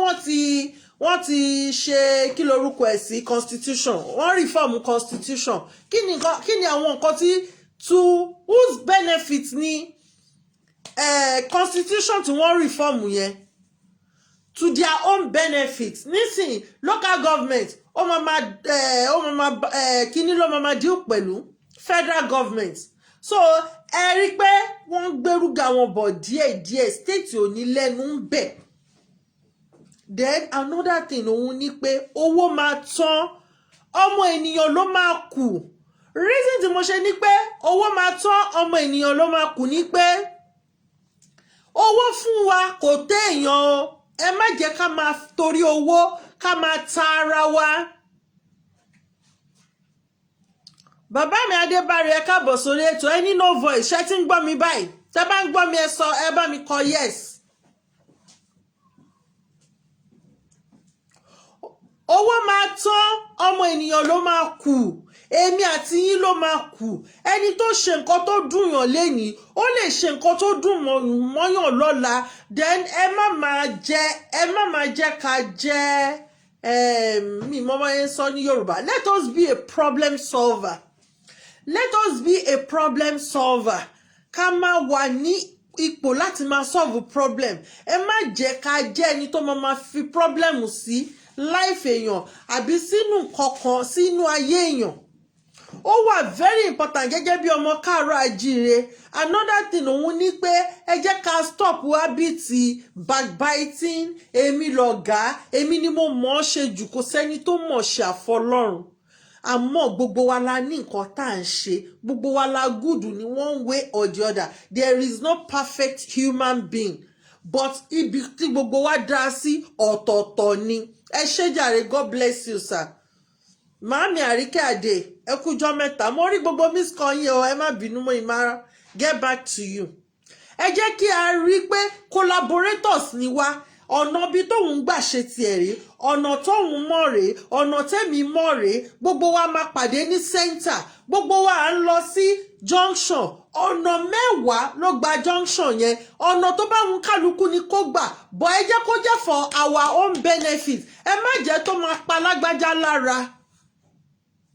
wọ́n ti ṣe, kí lorúkọ ẹ̀ sí, constitution, wọ́n reform constitution. Kí ni àwọn nǹkan tí, to whose benefit ni constitution tí wọ́n reform yẹn? to their own benefit. Nísìnyí, local government ó máa ma kíní ló máa ma deal pẹ̀lú federal government. So ẹ rí i pé wọ́n ń gbérúgà wọn bọ̀ díẹ̀díẹ̀, state ò ní lẹ́nu ń bẹ̀. Then another thing òun ni pé owó máa tán, ọmọ ènìyàn ló máa kù. Reason tí mo ṣe ní pé owó máa tán, ọmọ ènìyàn ló máa kù ní pé owó fún wa kò tẹ́ èèyàn o. Ẹ má jẹ́ ká máa torí owó ká máa ta ara wa. Bàbá mi Adébárí, ẹ káàbọ̀ sórí ètò. Ẹ ní no voice. Ṣé tí ń gbọ́ mi báyìí? Tẹ́ bá ń gbọ́ mi, ẹ sọ, ẹ bá mi kọ yes. Owó máa tán, ọmọ ènìyàn ló máa kù, èmi àti yín ló máa kù. Ẹni tó ṣe nǹkan tó dùn yàn lénìí, ó lè ṣe nǹkan tó dùn mọ́yàn lọ́la. Then ẹ má máa jẹ́ ká jẹ́ mi mọ́ máa ń sọ ní Yorùbá, let us be a problem solver. Let us be a problem solver. Ká máa wà ní ipò láti máa solve problem. Ẹ má jẹ́ ká jẹ́ ẹni tó máa fi problem sí life èèyàn àbí sínú kankan, sínú ayé èèyàn. Ó wà very important gẹ́gẹ́ bí ọmọ káàárọ̀ àjíire. Another thing òun ni pé ẹ jẹ́ ká stop habit backbiting. Èmi lọ̀gá, èmi ni mo mọ̀ ọ́ ṣe jù. Kò sẹ́ni tó mọ̀ ṣe àfọlọ́run, àmọ́ gbogbo wa la ní nǹkan tá à ń ṣe. Gbogbo wa la good ní one way or the other. There is no perfect human being, but ibi tí gbogbo wa dá sí ọ̀tọ̀ọ̀tọ̀ ni. Ẹ ṣé jàre, God bless you, sir. Màámi Àríkẹ́ Àdè, ẹ kújọ́ mẹ́ta. Mo rí gbogbo miss call yín o, ẹ má bínú, mo ì máa get back to you. Ẹ jẹ́ kí a rí i pé collaborators ni wá. Ọ̀nà bí tóun gbà ṣe tiẹ̀ rèé, ọ̀nà tóun mọ̀ rèé, ọ̀nà tẹ́mi mọ̀ rèé. Gbogbo wa máa pàdé ní center. Gbogbo wa à ń lọ sí junction. Ọ̀nà 10 ló gba junction yẹn. Ọ̀nà tó bá ń kálukú ni kó gbà bọ̀. Ẹ jẹ́ kó jẹ́ for our own benefit. Ẹ má jẹ́ tó máa pa lágbájá lára,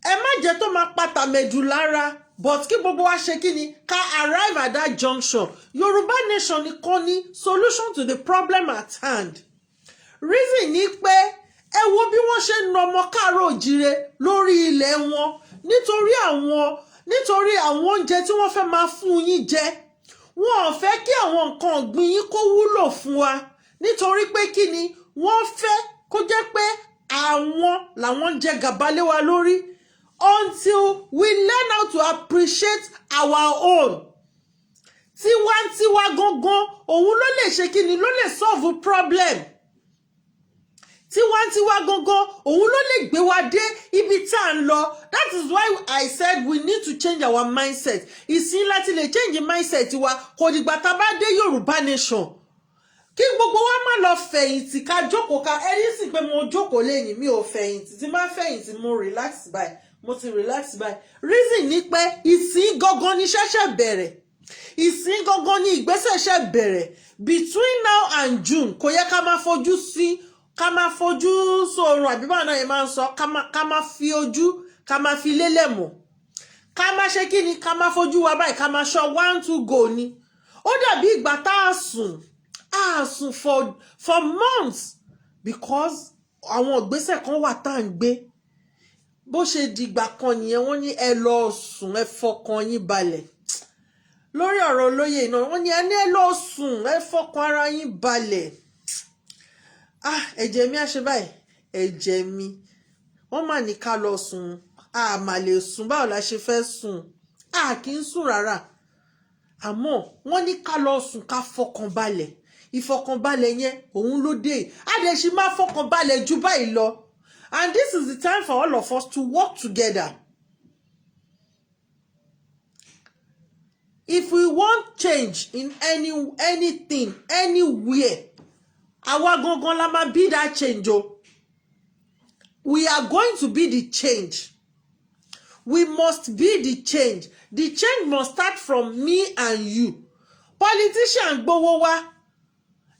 ẹ má jẹ́ tó máa pa tàmẹ̀dù lára, but kí gbogbo wa ṣe kí ni, ká arrive at that junction. Yorùbá nation nìkan ní solution to the problem at hand. Reason ni pé ẹ wo bí wọ́n ṣe ń na ọmọ káàárọ̀ òjìire lórí ilẹ̀ wọn nítorí àwọn oúnjẹ tí wọ́n fẹ́ máa fún yín jẹ. Wọn ò fẹ́ kí àwọn nǹkan ọ̀gbìn yín kó wúlò fún wa, nítorí pé kí ni, wọ́n fẹ́ kó jẹ́ pé àwọn làwọn ń jẹ gàba lé wa lórí until we learn how to appreciate our own. Tiwantiwa gangan òun ló lè ṣe kí ni, ló lè solve problem. Tiwantiwa gangan òun ló lè gbé wa dé ibi tá à ń lọ. That is why I said we need to change our mindset. Ìsìn láti lè change mindset wa. Kò dìgbà tá a bá dé Yorùbá nation. Kí gbogbo wa má lọ fẹ̀yìntì, ká jókòó, ká ẹni sì pé mo jókòó lẹ́yìn, mi ò fẹ̀yìntì. Tí má fẹ̀yìntì, mo relax báyìí, mo ti relax báyìí. Reason ni pé ìsìn gangan ni ṣẹ̀ṣẹ̀ bẹ̀rẹ̀, ìsìn gangan ni ìgbésẹ̀ ṣẹ̀ bẹ̀rẹ̀. Between now and June, kò yẹ ká máa fojú sí, ká máa fojú sóorun, àbí báwọn náà yẹn máa ń sọ, ká máa fi ojú, ká máa fi lélẹ̀ mọ̀, ká máa ṣe kí ni, ká máa fojú wa báyìí, ká máa ṣọ́ one two go ni. Ó dàbí ìgbà tá a sùn for months because àwọn ìgbésẹ̀ kan wà tá à ń gbé. Bó ṣe dìgbà kan nìyẹn, wọ́n ní ẹ lọ sùn, ẹ fọkàn yín balẹ̀. Lórí ọ̀rọ̀ olóyè náà, wọ́n ní ẹ ní ẹ lọ sùn, ẹ fọkàn ara yín balẹ̀. Ah, ẹ̀jẹ̀ mi á ṣe báyìí, ẹ̀jẹ̀ mi. Wọ́n mà ní ká lọ sùn, a mà lè sùn. Báwo la ṣe fẹ́ sùn? A kì í sùn rárá. Àmọ́ wọ́n ní ká lọ sùn, ká fọkàn balẹ̀. Ìfọkànbalẹ̀ yẹn òun ló dé. A dẹ̀ ṣì máa fọkàn balẹ̀ ju báyìí lọ. And this is the time for all of us to work together. If we want change in anything, anywhere, àwa gangan la máa be that change o. We are going to be the change. We must be the change. The change must start from me and you. Politician gbowó wá,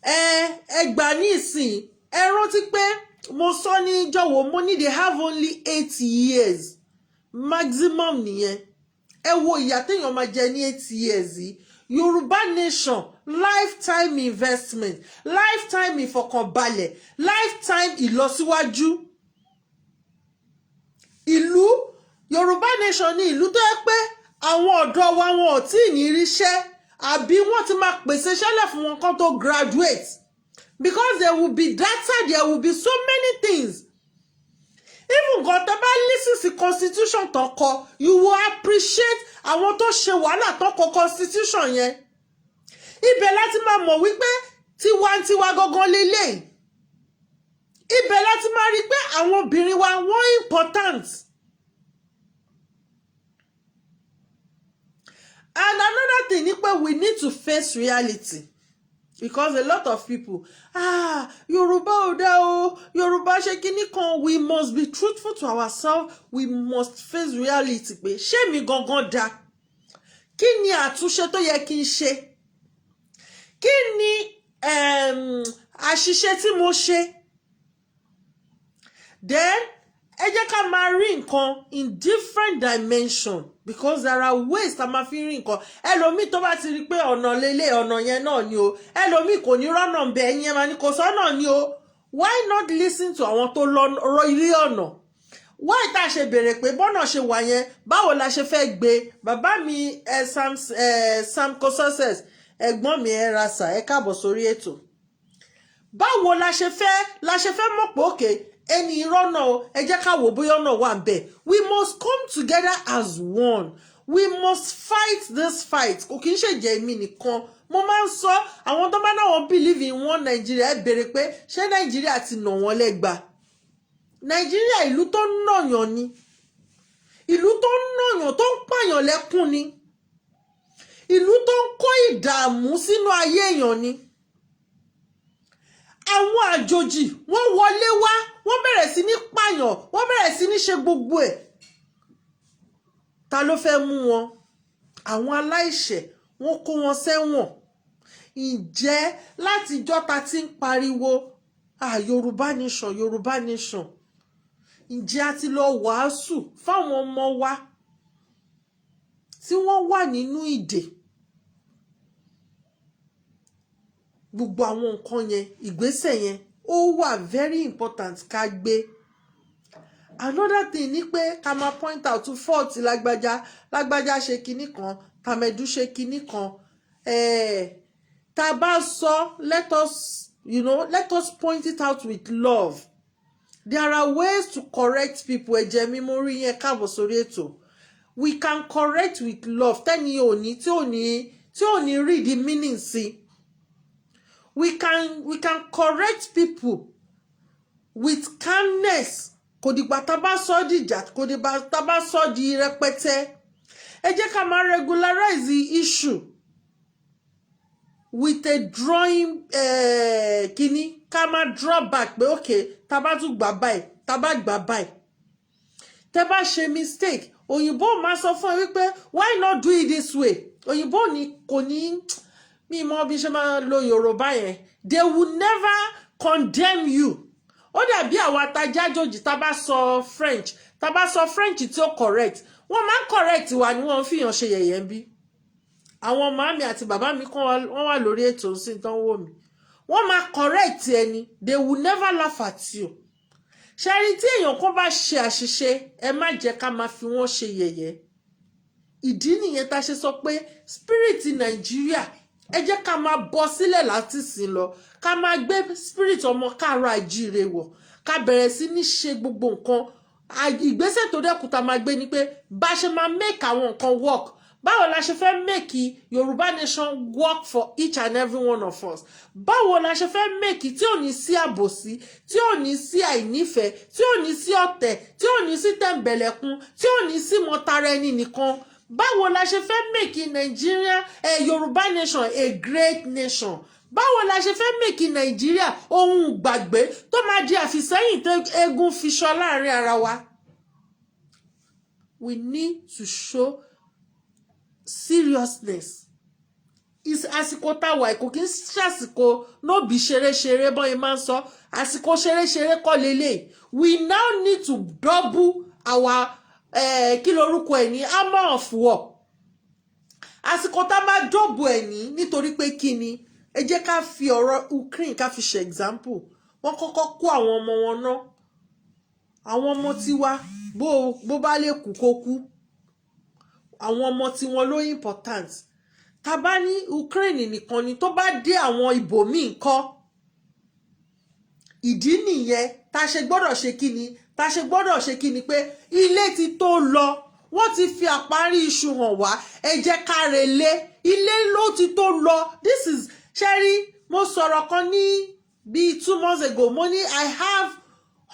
ẹ ẹ gbà ní ìsìn. Ẹ rántí pé mo sọ ní jọ̀wọ́, mo ní they have only 8 years maximum nìyẹn. Ẹ wo ìyà téèyàn máa jẹ ní 8 years yìí. Yorùbá nation, lifetime investment, lifetime ìfọkànbalẹ̀, lifetime ìlọsíwájú. Ìlú Yorùbá nation ní ìlú tó yẹ pé àwọn ọ̀dọ́ wa, wọn ò tí ì ní ríṣẹ́, àbí wọ́n ti máa pèsè iṣẹ́ lẹ̀ fún wọn kán tó graduate, because there will be data, there will be so many things. Even gan, tẹ́ bá listen sí constitution tó kọ, you will appreciate àwọn tó ṣe wàhálà tó kọ constitution yẹn. Ibẹ̀ láti máa mọ̀ wípé tiwantiwa gangan lélẹ̀. Ibẹ̀ láti máa rí pé àwọn obìnrin wa, wọ́n important. And another thing ni pé we need to face reality, because a lot of people, "Ah, Yorùbá ò dá o, Yorùbá ṣe kinní kan." We must be truthful to ourselves. We must face reality pé ṣé mi gangan dá? Kí ni àtúnṣe tó yẹ kí n ṣe? Kí ni àṣìṣe tí mo ṣe? Then ẹ jẹ́ ká máa rí nǹkan in different dimension, because there are ways tá a máa fi rí nǹkan. Ẹlòmíì tó bá ti rí pé ọ̀nà lélẹ̀, ọ̀nà yẹn náà ni o. Ẹlòmíì kò ní rọ́nà ń bẹ, ẹ̀yìn ẹ̀ máa ní kò sọ́nà ni o. Why not listen to àwọn tó lọ rí ọ̀nà? Why tá a ṣe béèrè pé bọ́nà ṣe wà yẹn, báwo la ṣe fẹ́ gbé? Bàbá mi ẹ Sam, ẹ Samco Success, ẹ̀gbọ́n mi, ẹ ra sà, ẹ káàbọ̀ sórí ètò. Báwo la ṣe fẹ́ mọ̀ pé òkè ẹni irọ́ náà o? Ẹ jẹ́ ká wò bóyá ọ̀nà wà ń bẹ̀. We must come together as one. We must fight this fight. Kò kí ń ṣèjẹ́ èmi nìkan. Mo máa ń sọ, àwọn tó bá náà wọ́n believe in one Nigeria, ẹ béèrè pé ṣé Nàìjíríà ti nà wọ́n lẹ́gba? Nàìjíríà, ìlú tó ń nàyàn ni, ìlú tó ń nàyàn, tó ń pààyàn lẹ́kún ni, ìlú tó ń kó ìdààmú sínú ayé èèyàn ni. Àwọn àjòjì, wọ́n wọlé wá, wọ́n bẹ̀rẹ̀ sí ní pààyàn, wọ́n bẹ̀rẹ̀ sí ní ṣe gbogbo ẹ̀. Ta ló fẹ́ mú wọn? Àwọn aláìṣẹ̀, wọ́n kó wọn sẹ́wọ̀n. Ǹjẹ́ látijọ́ ta ti ń pariwo, ah, Yorùbá nation, Yorùbá nation, ǹjẹ́ a ti lọ wàásù fáwọn ọmọ wa tí wọ́n wà nínú ìdè? Gbogbo àwọn nǹkan yẹn, ìgbésẹ̀ yẹn, ó wà very important ká gbé. Another thing ni pé ká máa point out to fault lágbájá, lágbájá ṣe kinní kan, tàmẹ̀dù ṣe kinní kan. Tá a bá sọ, let us point it out with love. There are ways to correct people. Ẹ̀jẹ̀ mi, mo rí yẹn, káàbọ̀ sórí ètò. We can correct with love tẹ́ni òní tí ò ní read the meaning sí. We can correct people with calmness. Kò dìgbà tá a bá sọ dìjà, kò dìgbà tá a bá sọ di rẹpẹtẹ. Ẹ jẹ́ ká máa regularize the issue with a drawing kínní, ká máa draw back pé okay, tá a bá tún gbà báyìí, tá a bá gbà báyìí, tẹ́ bá ṣe mistake, òyìnbó máa sọ fún ẹ wípé, "Why not do it this way?" Òyìnbó ní kò ní mi mọ bí ṣe máa lo Yorùbá yẹn. They will never condemn you. Ó dàbí àwa tajájòjì, tá bá sọ French, tá bá sọ French tí ó correct, wọ́n máa ń correct wa ni, wọ́n ń fìyàn ṣe yẹ̀yẹ́ ń bí. Àwọn màmí àti bàbá mi kan, wọ́n wà lórí ètò sí tán wò mí, wọ́n máa correct ẹni. They will never laugh at you. Ṣẹ́rí, tí èèyàn kan bá ṣe àṣìṣe, ẹ má jẹ́ ká máa fi wọ́n ṣe yẹ̀yẹ́. Ìdí nìyẹn tá a ṣe sọ pé spirit Nàìjíríà, ẹ jẹ́ ká máa bọ́ sílẹ̀ láti sìn lọ, ká máa gbé spirit ọmọ káàárọ̀ àjíire wọ̀, ká bẹ̀rẹ̀ sí ní ṣe gbogbo nǹkan. Ìgbésẹ̀ tó dẹ́kun tá máa gbé ni pé bá ṣe máa make àwọn nǹkan work. Báwo la ṣe fẹ́ make Yorùbá nation work for each and every one of us? Báwo la ṣe fẹ́ make tí ò ní sí àbòsí, tí ò ní sí àìnífẹ̀ẹ́, tí ò ní sí ọ̀tẹ̀, tí ò ní sí tẹ̀m̀bẹ̀lẹ̀kun, tí ò ní sí mọ̀tara ẹni nìkan? Báwo la ṣe fẹ́ make Nigeria, Yorùbá nation a great nation? Báwo la ṣe fẹ́ make Nàìjíríà ohun gbàgbé tó máa di àfìsẹ́yìn tó eégún fi ṣọ láàrin ara wa? We need to show seriousness. Is àsìkò táwa kò kí ń ṣàsìkò nóbì ṣeréṣeré bọ́n yẹn máa ń sọ, àsìkò ṣeréṣeré kọ́ lélẹ̀. We now need to double our kí lorúkọ ẹ̀ ní, armour of war. Àsìkò tá a máa double ẹ̀ ní, nítorí pé kí ni? Ẹ jẹ́ ká fi ọ̀rọ̀ Ukraine ká fi ṣe example. Wọ́n kọ́kọ́ kó àwọn ọmọ wọn ná. Àwọn ọmọ tiwa, bó bá lè kú, kó kú. Àwọn ọmọ tiwọn ló important. Tá bá ní Ukraine nìkan ni, tó bá dé àwọn ibòmíì ńkọ́? Ìdí nìyẹn tá a ṣe gbọ́dọ̀ ṣe kí ni, tá a ṣe gbọ́dọ̀ ṣe kí ni pé ilé ti tó lọ. Wọ́n ti fi àparí iṣu hàn wá. Ẹ jẹ́ ká relé, ilé ló ti tó lọ. This is ṣẹ́rí, mo sọ̀rọ̀ kan ní bíi 2 months ago. Mo ní I have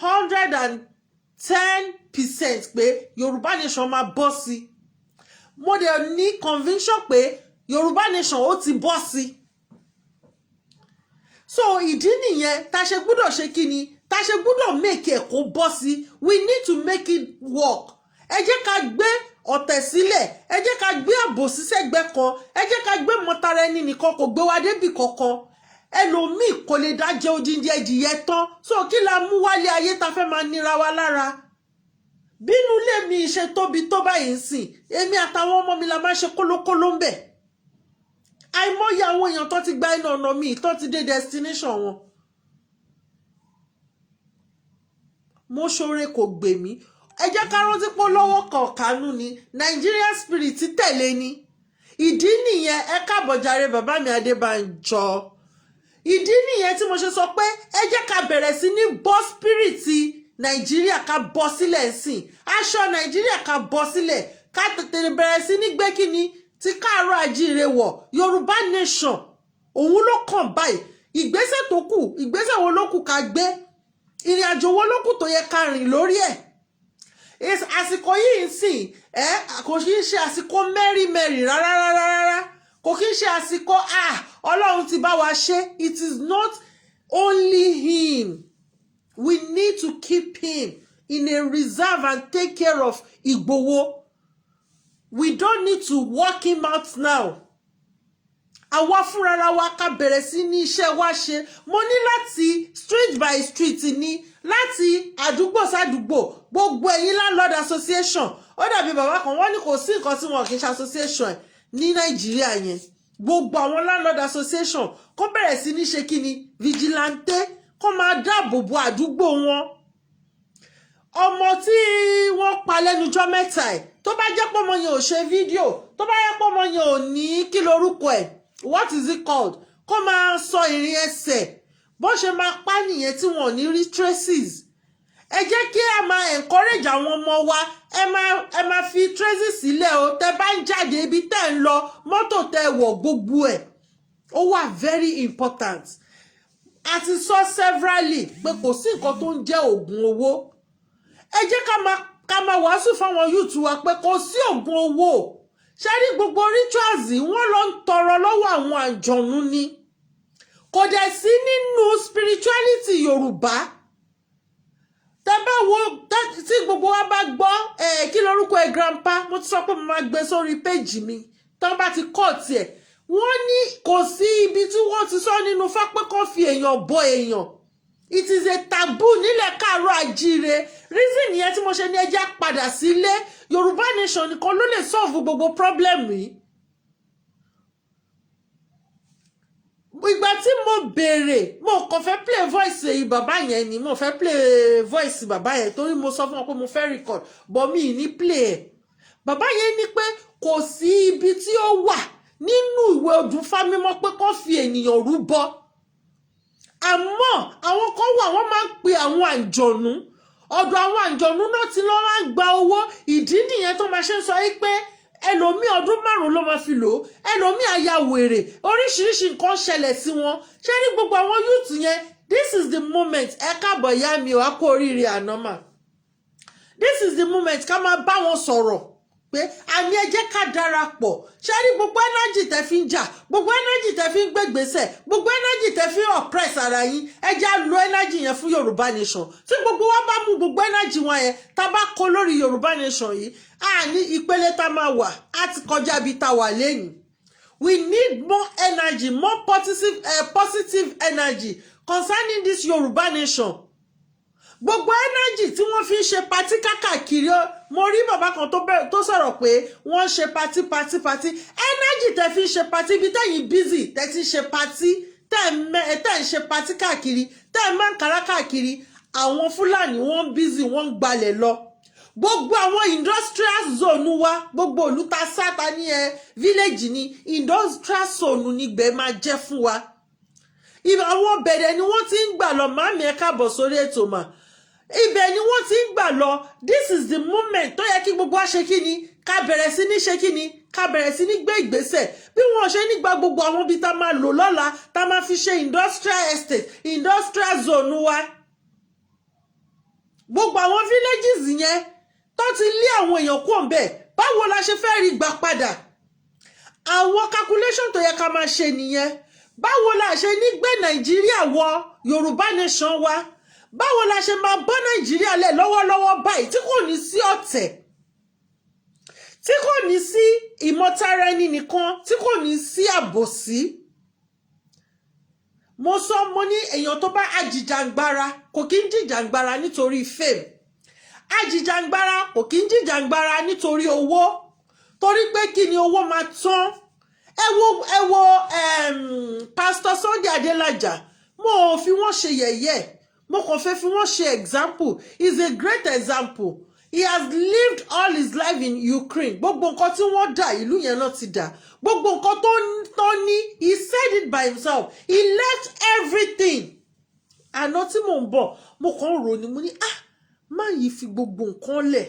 110% pé Yorùbá Nation máa bọ́ sí. Mo dẹ̀ ní conviction pé Yorùbá Nation ó ti bọ́ sí. So ìdí nìyẹn tá a ṣe gbọ́dọ̀ ṣe kí ni, tá a ṣe gbọ́dọ̀ make ẹ̀ kó bọ́ sí. We need to make it work. Ẹ jẹ́ ká gbé ọ̀tẹ̀ sílẹ̀, ẹ jẹ́ ká gbé àbòsí sẹ́gbẹ́ kan, ẹ jẹ́ ká gbé mọ́tara ẹni nìkan kò gbé wa débì kankan. Ẹlòmíì kò lè dá jẹ odindi ẹdìyẹ tán. So kí la mú wálé ayé ta fẹ́ máa nira wa lára? Bínú ilé mi ṣe tóbi tó báyìí ń sìn, èmi àtàwọn ọmọ mi la máa ń ṣe kólókóló ń bẹ̀. Àìmọye àwọn èèyàn tó ti gba iná ọ̀nà mi tó ti dé destination wọn. Mo ṣoore kò gbè mí. Ẹ jẹ́ ká rántí pé lọ́wọ́ kan kánú ni Nigerian spirit tẹ̀lé ni. Ìdí nìyẹn. Ẹ káàbọ̀ jàre, bàbá mi Adébánjọ. Ìdí nìyẹn tí mo ṣe sọ pé ẹ jẹ́ ká bẹ̀rẹ̀ sí ní bọ́ spirit Nàìjíríà, ká bọ́ sílẹ̀ sìn aṣọ Nàìjíríà, ká bọ́ sílẹ̀, ká tètè bẹ̀rẹ̀ sí ní gbé kíni tí káàárọ̀ àjíire wọ̀. Yorùbá Nation òun ló kàn báyìí. Ìgbésẹ̀ tó kù, ìgbésẹ̀ wo ló kù ká gbé? Ìrìn àjò wo ló kù tó yẹ ká rìn lórí ẹ̀? Àsìkò yìí ń sìn ẹ, kò kí ń ṣe àsìkò merry rárá rárá rárá. Kò kí ń ṣe àsìkò, ah, Ọlọ́run ti bá wa ṣe. It is not only him. We need to keep him in a reserve and take care of Igboho. We don't need to work him out now. Àwa fúnra wa, ká bẹ̀rẹ̀ sí ní iṣẹ́ wa ṣe. Mo ní láti street by street ní láti àdúgbò sádùúgbò, gbogbo ẹ̀yin landlord association. Ó dàbí bàbá kan, wọ́n ní kò sí nǹkan tí wọn kì í ṣe association ẹ̀ ní Nàìjíríà yẹn. Gbogbo àwọn landlord association kó bẹ̀rẹ̀ sí ní ṣe kí ni, vigilante, kó máa dáàbò bo àdúgbò wọn. Ọmọ tí wọ́n pa lẹ́nujọ́ mẹ́ta ẹ̀, tó bá jẹ́ pé ọmọ yẹn ò ṣe fídíò, tó bá jẹ́ pé ọmọ yẹn ò ní kí lorúkọ ẹ̀, what is it called, kó máa sọ ìrìn ẹsẹ̀ bó ṣe máa pa nìyẹn tí wọn ò ní rí traces. Ẹ jẹ́ kí a máa encourage àwọn ọmọ wa. Ẹ máa fi traces sílẹ̀ o. Tẹ bá ń jáde, ibi tẹ́ ń lọ, mọ́tò tẹ wọ̀, gbogbo ẹ̀ ó wà very important. A ti sọ severally pé kò sí nǹkan tó ń jẹ́ oògùn owó. Ẹ jẹ́ ká máa wàásù fáwọn youth wa pé kò sí oògùn owó. Ṣe rí gbogbo rituals yìí, wọ́n lọ ń tọrọ lọ́wọ́ àwọn àjọ̀nú ni. Kò dẹ̀ sí nínú spirituality Yorùbá. Tẹ bá wo tí gbogbo wa bá gbọ́ ẹ, kí lorúkọ ẹ, grandpa, mo ti sọ pé mo máa gbé sórí péjì mi tán bá ti kọ́ tiẹ̀. Wọ́n ní kò sí ibi tí wọ́n ti sọ nínú fápẹ́ kan fi èèyàn bọ èèyàn. It is a taboo nílẹ̀ káàárọ̀ àjíire. Reason yẹn tí mo ṣe ní ẹ jẹ́ padà sílé. Yorùbá Nation nìkan ló lè solve gbogbo problem yìí. Ìgbà tí mo béèrè, mo kàn fẹ́ play voice èyí bàbá yẹn ni. Mo fẹ́ play voice bàbá yẹn torí mo sọ fún wọn pé mo fẹ́ record, but mi ní play ẹ̀. Bàbá yẹn ní pé kò sí ibi tí ó wà nínú ìwé Odùnfá mímọ́ pé kó fi ènìyàn rúbọ. Àmọ́ àwọn kan wà, wọ́n máa ń pe àwọn àǹjọ̀nú. Ọ̀dọ̀ àwọn àǹjọ̀nú náà ti lọ́ máa ń gba owó. Ìdí nìyẹn tó máa ṣe ń sọ yìí pé ẹlòmíì, ọdún 5 ló máa fi lò ó, ẹlòmíì àyà wèrè, oríṣiríṣi nǹkan ṣẹlẹ̀ sí wọn. Ṣé ní gbogbo àwọn youth yẹn, this is the moment. Ẹ káàbọ̀, ìyá mi ò, á kó oríire àná mà. This is the moment ká máa bá wọn sọ̀rọ̀ pé àní ẹ jẹ́ ká darapọ̀. Ṣé rí gbogbo energy tẹ́ fi ń jà, gbogbo energy tẹ́ fi ń gbégbèsè, gbogbo energy tẹ́ fi ń oppress ara yín, ẹ jẹ́ á lo energy yẹn fún Yorùbá Nation. Tí gbogbo wa bá mú gbogbo energy wọn yẹn, tá a bá kó lórí Yorùbá Nation yìí, a ní ìpele tá a máa wà á ti kọjá ibi tá a wà lẹ́yìn. We need more energy, more positive energy concerning this Yorùbá Nation. Gbogbo energy tí wọ́n fi ń ṣe party kákàkiri, mo rí bàbá kan tó bẹ̀rẹ̀ tó sọ̀rọ̀ pé wọ́n ń ṣe party, party, party. Energy tẹ́ fi ń ṣe party, ibi tẹ́yìn busy tẹ́ ti ń ṣe party, tẹ́ ń ṣe party káàkiri, tẹ́ ń máa ń kára káàkiri, àwọn Fúlàní wọ́n busy, wọ́n ń gbalẹ̀ lọ. Gbogbo àwọn industrial zone wa, gbogbo òlúta sáta ní ẹ village ní industrial zone nígbẹ́ máa jẹ́ fún wa. Àwọn bẹ̀rẹ̀ ni wọ́n ti ń gbà lọ. Màmí, ẹ káàbọ̀ sórí ètò mà. Ibẹ̀ ni wọ́n ti ń gbà lọ. This is the moment tó yẹ kí gbogbo wa ṣe kí ni, ká bẹ̀rẹ̀ sí ní ṣe kí ni, ká bẹ̀rẹ̀ sí ní gbé ìgbésẹ̀ bí wọ́n ṣe ní gba gbogbo àwọn ibi tá máa lò lọ́la, tá máa fi ṣe industrial estate, industrial zone wa. Gbogbo àwọn villages yẹn tó ti lé àwọn èèyàn kúrò ńbẹ̀, báwo la ṣe fẹ́ rí gbà padà? Àwọn calculation tó yẹ ká máa ṣe nìyẹn. Báwo la ṣe ní gbé Nàìjíríà wọ Yorùbá nation wa? Báwo la ṣe máa bọ́ Nàìjíríà lẹ̀ lọ́wọ́lọ́wọ́ báyìí, tí kò ní sí ọ̀tẹ̀, tí kò ní sí ìmọ̀tara ẹni nìkan, tí kò ní sí àbòsí? Mo sọ, mo ní èèyàn tó bá ajìjàngbara kò kí ń jìjàngbara nítorí fame. Ajìjàngbara kò kí ń jìjàngbara nítorí owó, torí pé kí ni, owó máa tán. Ẹ wo Pastor Sunday Adelaja. Mo ò fi wọ́n ṣe yẹ̀yẹ́, mo kàn fẹ́ fi wọ́n ṣe example. Is a great example. He has lived all his life in Ukraine. Gbogbo nǹkan tí wọ́n dà, ìlú yẹn náà ti dà. Gbogbo nǹkan tó ní, he said it by himself, he left everything. Àná tí mò ń bọ̀, mo kàn ń rò ní, mo ní, ah, má yìí fi gbogbo nǹkan lẹ̀,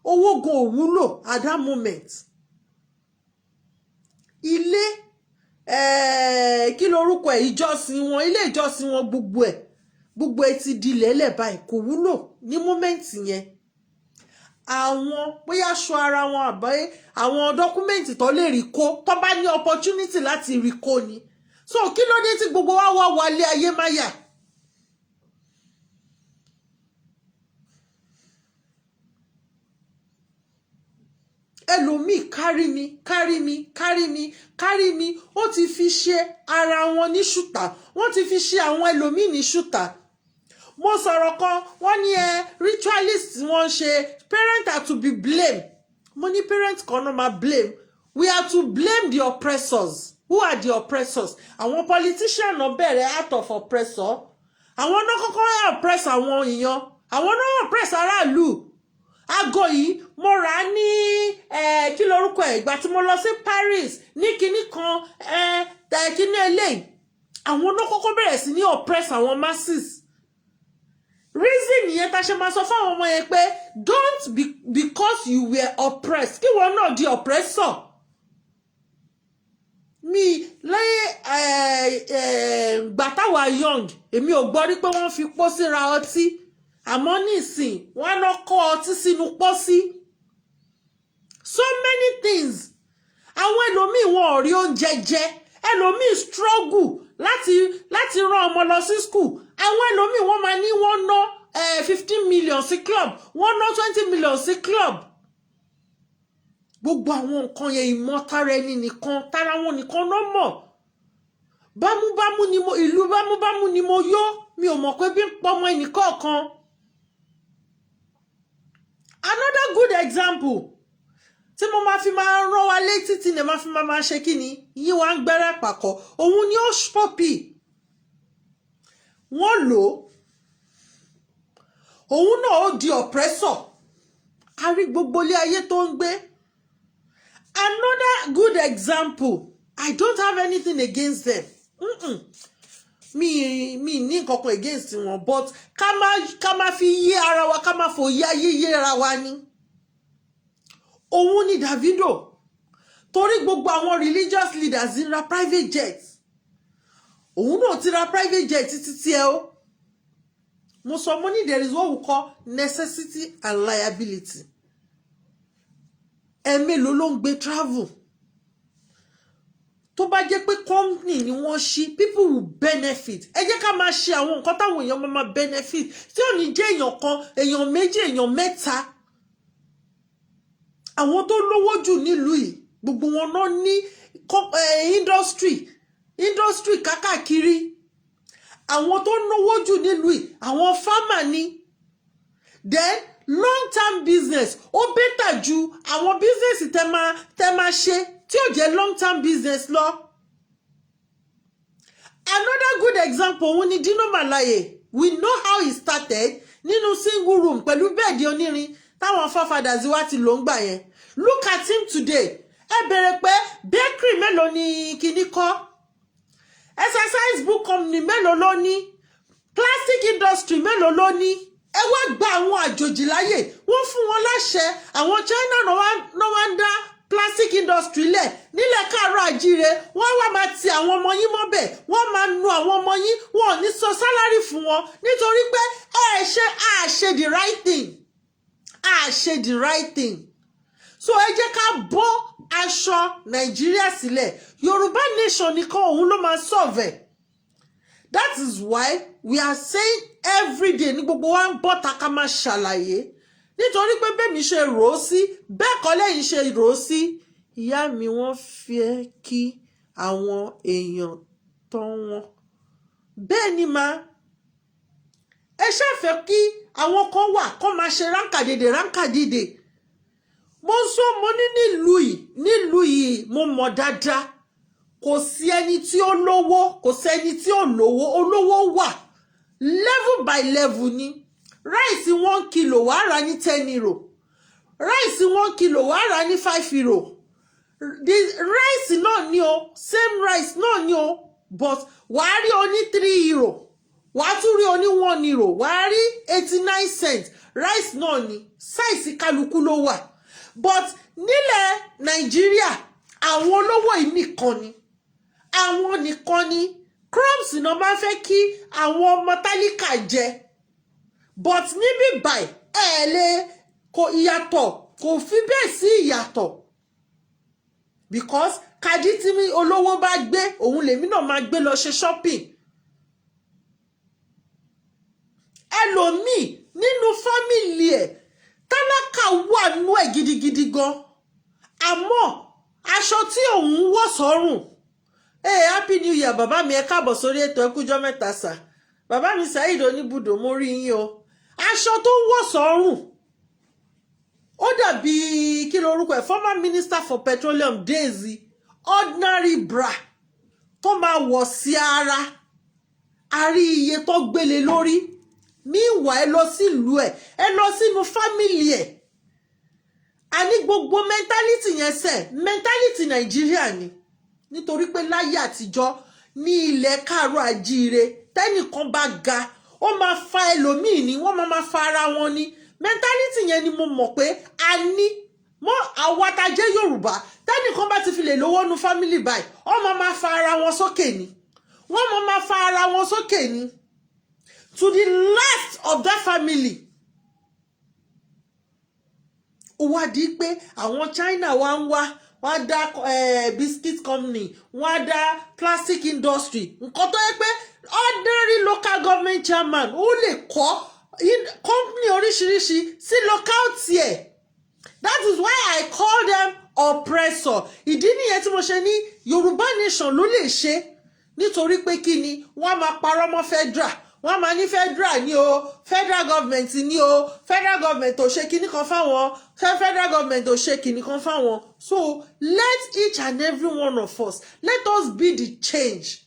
owó gan ò wúlò at that moment. Ilé, kí lorúkọ ẹ̀, ìjọsìn wọn, ilé ìjọsìn wọn, gbogbo ẹ̀ ti di lẹ́lẹ̀ báyìí, kò wúlò ní moment yẹn. Àwọn bóyá aṣọ ara wọn àbáyé, àwọn document tó lè rí kó, tó bá ní opportunity láti rí kó ni. So kí ló dé tí gbogbo wa wá wálé ayé máyà? Ẹlòmíì, kárí mi, kárí mi, kárí mi, kárí mi, ó ti fi ṣe ara wọn ní ṣùtà, wọ́n ti fi ṣe àwọn ẹlòmíì ní ṣùtà. Mo sọ̀rọ̀ kan, wọ́n ní ẹ ritualist wọ́n ṣe, parent are to be blamed. Mo ní parent kan náà máa blame. We are to blame the oppressors. Who are the oppressors? Àwọn politician náà bẹ̀rẹ̀ out of oppressor. Àwọn náà kọ́kọ́ oppress àwọn èèyàn, àwọn náà oppress aráàlú. Aago yìí, mo rà á ní, kí lorúkọ ẹ̀, ìgbà tí mo lọ sí Paris ní kinní kan, kíní eléyìí. Àwọn náà kọ́kọ́ bẹ̀rẹ̀ sí ní oppress àwọn masses. Reason yẹn ta ṣe máa sọ fún àwọn ọmọ yẹn pé don't be, because you were oppressed, kí wọn náà di oppressor. Mi lẹ́yìn gbà táwa young, èmi ò gbọ́ rí pé wọ́n fi pósí ra ọtí, àmọ́ nísìn wọ́n á lọ kọ́ ọtí sínú pósí. So many things. Àwọn ẹlòmíì, wọn ò rí oúnjẹ jẹ. Ẹlòmíì struggle láti rán ọmọ lọ sí school. Àwọn ẹlòmíì, wọ́n máa ní wọ́n ná 15 million sí club, wọ́n ná 20 million sí club. Gbogbo àwọn nǹkan yẹn, ìmọ̀tara ẹni nìkan, tara wọn nìkan náà mọ̀. Bámúbámú ni mo ìlú, bámúbámú ni mo yó, mi ò mọ̀ pé bí ń pọmọ ẹnìkọ̀ọ̀kan. Another good example tí mo máa fi máa rán wa létí, tí ni máa fi máa ṣe kí ni, yín wá ń gbẹ́rẹ́ pàkọ́, òun ni Hushpuppi. Wọ́n lò ó, òun náà ó di oppressor. A rí gbogbo ilé ayé tó ń gbé. Another good example, I don't have anything against them. Mi ní nǹkan kan against wọn, but ká má fi yé ara wa, ká má fòye ayé yé ara wa ni. Òun ni Davido. Torí gbogbo àwọn religious leaders ń ra private jet, òun náà ti ra private jet títí tí ẹ ó. Mo sọ, mo ní there is what we call necessity and liability. Ẹ̀ẹ́mélòó ló ń gbé travel? Tó bá jẹ́ pé company ni wọ́n ṣí, people will benefit. Ẹ jẹ́ ká máa ṣe àwọn nǹkan táwọn èèyàn máa benefit, tí ò ní jẹ́ èèyàn kan, èèyàn méjì, èèyàn mẹ́ta. Àwọn tó lówó jù nílùú yìí, gbogbo wọn náà ní industry kákàkiri. Àwọn tó náwó jù nílùú yìí, àwọn farmer ni. Then long term business ó better ju àwọn business tẹ́ máa ṣe tí ò jẹ́ long term business lọ. Another good example òun ni Dino Melaye. We know how he started nínú single room pẹ̀lú bed onírin táwọn forefathers wa ti lò ń gbà yẹn. Look at him today. Ẹ bèrè pé bakery mélòó ni kinní kọ́, exercise book company mélòó ló ní, plastic industry mélòó ló ní. Ẹ wá gba àwọn àjòjì láyè, wọ́n fún wọn láṣẹ. Àwọn China náà wá ń dá plastic industry lẹ̀ nílẹ̀ káàárọ̀ àjíire. Wọ́n wá máa ti àwọn ọmọ yín mọ́bẹ̀, wọ́n máa nu àwọn ọmọ yín, wọn ò ní sọ salary fún wọn nítorí pé ẹ ṣe àṣe the right thing, àṣe the right thing. So ẹ jẹ́ ká bọ́ aṣọ Nàìjíríà sílẹ̀. Yorùbá nation nìkan òun ló máa solve ẹ̀. That is why we are saying every day ní gbogbo wa ń bọ́ta ká máa ṣàlàyé, nítorí pé bẹ́ẹ̀ mi ṣe rò ó sí, bẹ́ẹ̀ kọ́ lẹ́yìn ṣe rò ó sí. Ìyá mi, wọ́n fẹ́ kí àwọn èèyàn tán wọn bẹ́ẹ̀ ni ma. Ẹ ṣàfẹ́ kí àwọn kan wà kó máa ṣe ránkàdédè ránkàdédè. Mo sọ, mo ní nílùú yìí mo mọ̀ dáadáa, kò sí ẹni tí ó lówó, kò sẹ́ni tí ò lówó. Olówó wà, level by level ni. Rice 1 kilo, wàá rà ní €10. Rice 1 kilo, wàá rà ní €5. The rice náà ni o, same rice náà ni o, but wàá rí o ní €3, wàá tún rí o ní €1, wàá rí 89 cents. Rice náà ni, size kálukú ló wà. But nílẹ̀ Nàìjíríà, àwọn olówó yìí nìkan ni, àwọn nìkan ni crumbs náà máa ń fẹ́ kí àwọn ọmọ tálíkà jẹ. But níbí báyìí, ẹ lè kò ìyàtọ̀, kò fi bẹ́ẹ̀ sí ìyàtọ̀, because kàdí tí olówó bá gbé, òun lèmi náà máa gbé lọ ṣe shopping. Ẹlòmíì nínú family ẹ̀, tálákà wà nú ẹ̀ gidigidi gan, àmọ́ aṣọ tí òun wọ̀ sọ́rùn. Hey, happy new year, bàbá mi. Ẹ káàbọ̀ sórí ètò. Ẹ kújọ́ mẹ́ta sà. Bàbá mi Saheed Oníbùdó, mo rí yín o. Aṣọ tó wọ̀ sọ́rùn, ó dàbí kí lorúkọ ẹ̀, former minister for petroleum days, ordinary bra tó máa wọ̀ sí ara, a rí iye tó gbélé lórí. Meanwhile, ẹ lọ sílùú ẹ, ẹ lọ sínú family ẹ, a ní gbogbo mentality yẹn sẹ, mentality Nàìjíríà ni. Nítorí pé láyé àtijọ́ ní ilẹ̀ káàárọ̀ àjíire, tẹ́nìkan bá ga, ó máa fa ẹlòmíì ní, wọ́n máa fa ara wọn ní. Mentality yẹn ni mo mọ̀ pé a ní mọ́ àwa tá jẹ́ Yorùbá. Tẹ́nìkan bá ti fi lè lówó nu family báyìí, wọ́n máa fa ara wọn sókè ni, wọ́n máa fa ara wọn sókè ni to the last of that family. Ó wá di pé àwọn China wá ń wá, wọ́n á dá biscuit company, wọ́n á dá plastic industry, nǹkan tó yẹ pé ordinary local government chairman ó lè kọ́ company oríṣiríṣi sí local tiẹ̀. That is why I call them oppressor. Ìdí nìyẹn tí mo ṣe ní Yorùbá nation ló lè ṣe, nítorí pé kí ni, wọ́n á máa parọ́ mọ́ federal, wọ́n máa ní federal ní o, federal government ní o, federal government ò ṣe kinní kan fáwọn, federal government ò ṣe kinní kan fáwọn. So let each and every one of us, let us be the change,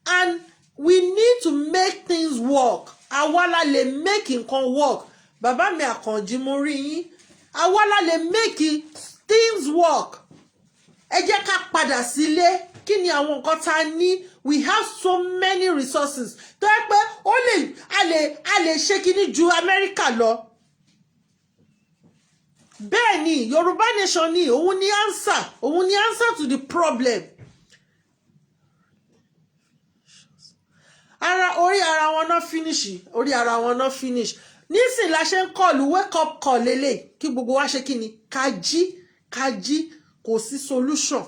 and we need to make things work. Àwa la lè make nǹkan work. Bàbá mi Àkànjí, mo rí yín. Àwa la lè make things work. Ẹ jẹ́ ká padà sílé. Kí ni àwọn nǹkan tá a ní? We have so many resources tó yẹ pé ó lè a lè ṣe kíní ju Amẹ́ríkà lọ. Bẹ́ẹ̀ ni, Yorùbá nation ni, òun ni answer, òun ni answer to the problem. Ara orí ara wọn náà finish, orí ara wọn náà finish. Nísìnyí la ṣe ń call wake up call lélẹ̀, kí gbogbo wa ṣe kí ni, ká jí, ká jí. Kò sí solution.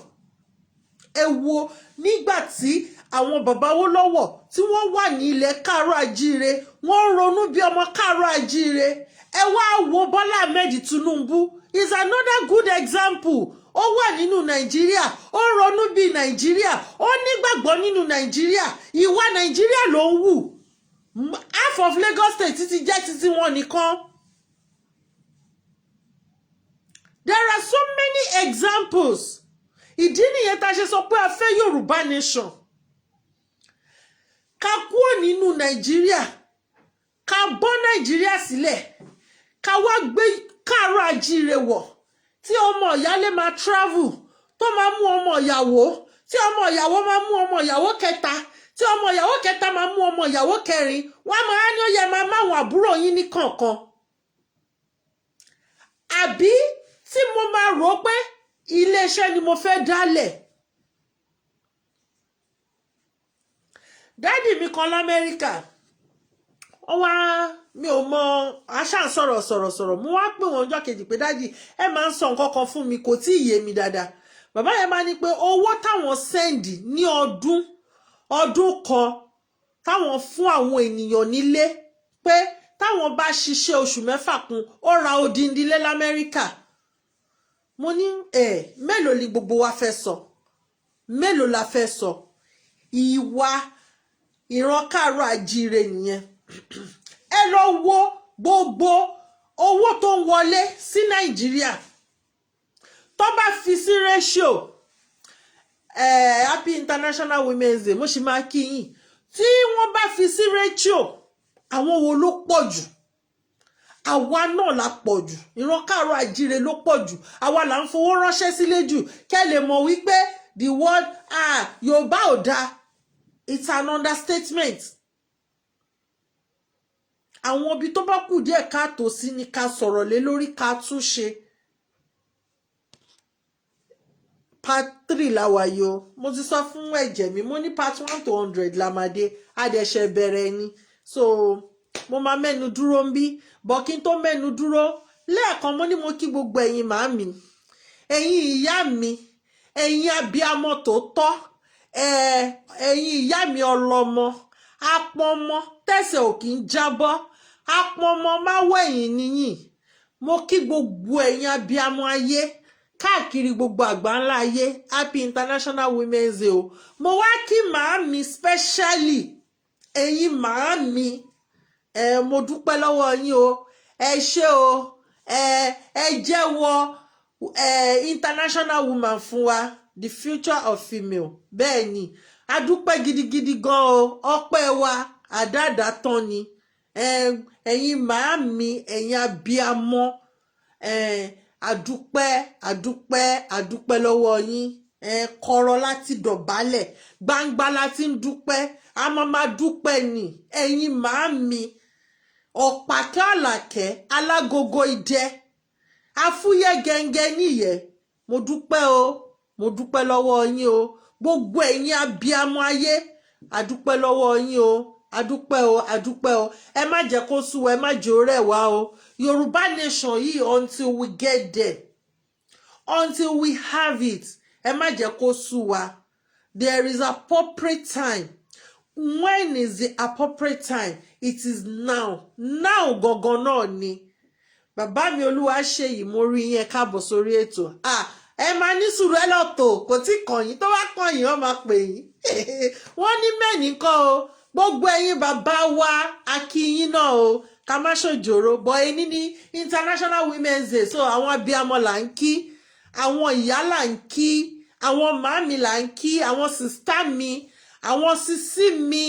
Ẹ wo nígbà tí àwọn bàbá Awólọ́wọ̀ tí wọ́n wà ní ilẹ̀ káàárọ̀ àjíire, wọ́n ń ronú bí ọmọ káàárọ̀ àjíire. Ẹ wá wo Bọ́lá Ahmed Tinubu is another good example. Ó wà nínú Nàìjíríà, ó ń ronú bí Nàìjíríà, ó nígbàgbọ́ nínú Nàìjíríà, ìwà Nàìjíríà ló ń wù. Half of Lagos State ti jẹ́ títí wọn nìkan. There are so many examples. Ìdí nìyẹn tá a ṣe sọ pé a fẹ́ Yorùbá nation, ká kúrò nínú Nàìjíríà, ká bọ́ Nàìjíríà sílẹ̀, ká wá gbé káàárọ̀ àjíire wọ̀, tí ọmọ ìyálé máa travel, tó máa mú ọmọ ìyàwó, tí ọmọ ìyàwó máa mú ọmọ ìyàwó kẹta, tí ọmọ ìyàwó kẹta máa mú ọmọ ìyàwó kẹrin. Wọ́n á máa ní ó yẹ máa máwọn àbúrò yín ní kọ̀ọ̀kan, àbí tí mo máa rò ó pé iléeṣẹ́ ni mo fẹ́ dálẹ̀. Daddy mi kan l'Amẹ́ríkà, wọ́n wá, mi ò mọ aṣá ń sọ̀rọ̀ sọ̀rọ̀ sọ̀rọ̀. Mo wá pè wọ́n ọjọ́ kejì pé, "Daddy, ẹ máa ń sọ nǹkan kan fún mi, kò tí ì yé mi dáadáa." Bàbá yẹn máa ní pé owó táwọn send ní ọdún ọdún kan, táwọn fún àwọn ènìyàn nílé, pé táwọn bá ṣiṣẹ́ oṣù 6 kún, ó ra odindi ilé l'Amẹ́ríkà. Mo ní ẹ mélòó ni gbogbo wa fẹ́ sọ? Mélòó la fẹ́ sọ? Ìwà ìran káàárọ̀ àjíire nìyẹn. Ẹ lọ wo gbogbo owó tó ń wọlé sí Nàìjíríà, tó bá fi sí ratio. Happy International Women's Day, mo sì máa kí yín. Tí wọ́n bá fi sí ratio, àwọn wo ló pọ̀ jù? Àwa náà la pọ̀ jù. Ìran káàárọ̀ àjíire ló pọ̀ jù. Àwa là ń fowó ránṣẹ́ sílé jù. Kẹ́ lè mọ̀ wípé the word "ah, Yorùbá ò dáa", it's an understatement. Àwọn ibi tó bá kù díẹ̀ káàtó sí ni ká sọ̀rọ̀ lé lórí, ká tún ṣe. Part three la wà yìí o. Mo ti sọ fún ẹ̀jẹ̀ mi, mo ní part 1 to 100 la máa dé, adẹ̀ṣẹ̀ bẹ̀rẹ̀ ni. So mo máa mẹ́nu dúró ń bí bọ́. Kí n tó mẹ́nu dúró lẹ́ẹ̀kan, mo ní mo kí gbogbo ẹ̀yin màámi, ẹ̀yin ìyá mi, ẹ̀yin abiyamọ tòótọ́, ẹ̀yin ìyá mi ọlọ́mọ apọnmọ tẹ̀sẹ̀ ò kì í jábọ́, apọnmọ má wẹ̀yìn níyìn. Mo kí gbogbo ẹ̀yin abiyamọ ayé káàkiri gbogbo àgbáńlá ayé. Happy International Women's Day o. Mo wá kí màámi specially, ẹ̀yin màámi ẹ, mo dúpẹ́ lọ́wọ́ yín o. Ẹ ṣé o. Ẹ jẹ́wọ́ ẹ international woman fún wa, the future of female. Bẹ́ẹ̀ ni, a dúpẹ́ gidigidi gan o. Ọpẹ́ wa àdáàdá tán ni. Ẹ̀yin màámi, ẹ̀yin abiyamọ, àdúpẹ́, àdúpẹ́, àdúpẹ́ lọ́wọ́ yín. Kọ̀rọ̀ láti dọ̀bálẹ̀, gbangba láti ń dúpẹ́, a máa máa dúpẹ́ ni. Ẹ̀yin màámi, ọ̀pàkẹ́ àlàkẹ́, alágogo idẹ, afúyẹ́ gẹ́ngẹ́ níyẹ́, mo dúpẹ́ o. Mo dúpẹ́ lọ́wọ́ yín o. Gbogbo ẹ̀yin abiyamọ ayé, àdúpẹ́ lọ́wọ́ yín o. Àdúpẹ́ o, àdúpẹ́ o. Ẹ má jẹ́ kó sú wa, ẹ má jẹ́ ó rẹ̀ wá o. Yorùbá nation yìí, until we get there, until we have it, ẹ má jẹ́ kó sú wa. There is appropriate time. When is the appropriate time? It is now. Now gangan náà ni. Bàbá mi olúwa ṣe yìí, mo rí yẹn. Káàbọ̀ sórí ètò. Ah, ẹ máa ní sùúrù, ẹ lọ tò, kò tí kàn yín. Tó bá kàn yín, wọ́n máa pè yín. Wọ́n ní mẹ́ẹ̀ní kọ́ o. Gbogbo ẹ̀yin bàbá wa, a kí yín náà o. Ká má ṣòjòrò bọ̀. Ẹni ní International Women's Day, so àwọn abiyamọ là ń kí, àwọn ìyá là ń kí, àwọn màámi là ń kí, àwọn sister mi, àwọn sisi mi,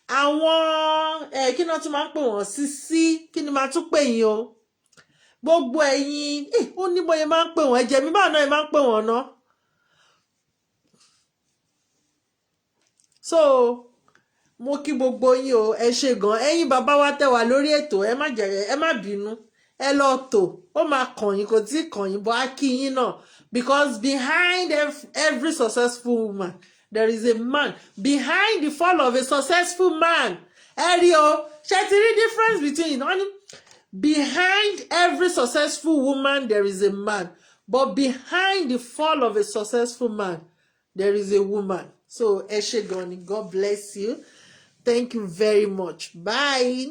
àwọn ẹ kí ni wọ́n tún máa ń pè wọ́n? Sisi, kí ni màá tún pè yín o? Gbogbo ẹ̀yin, ó ní bóyá máa ń pè wọ́n. Ẹ̀jẹ̀ mi, báwọn náà máa ń pè wọ́n ná. So mo kí gbogbo yín o. Ẹ ṣe gan. Ẹ̀yin bàbá wa tẹ́ wà lórí ètò, ẹ má jẹ, ẹ má bínú, ẹ lọ tò, ó máa kàn yín, kò tí ì kàn yín bọ́. Á kí yín náà, because behind every successful woman there is a man. Behind the fall of a successful man, ẹ rí o, ṣe ti rí difference between wọ́n ní behind every successful woman there is a man, but behind the fall of a successful man there is a woman. So ẹ ṣé gan ni. God bless you. Thank you very much. Bye.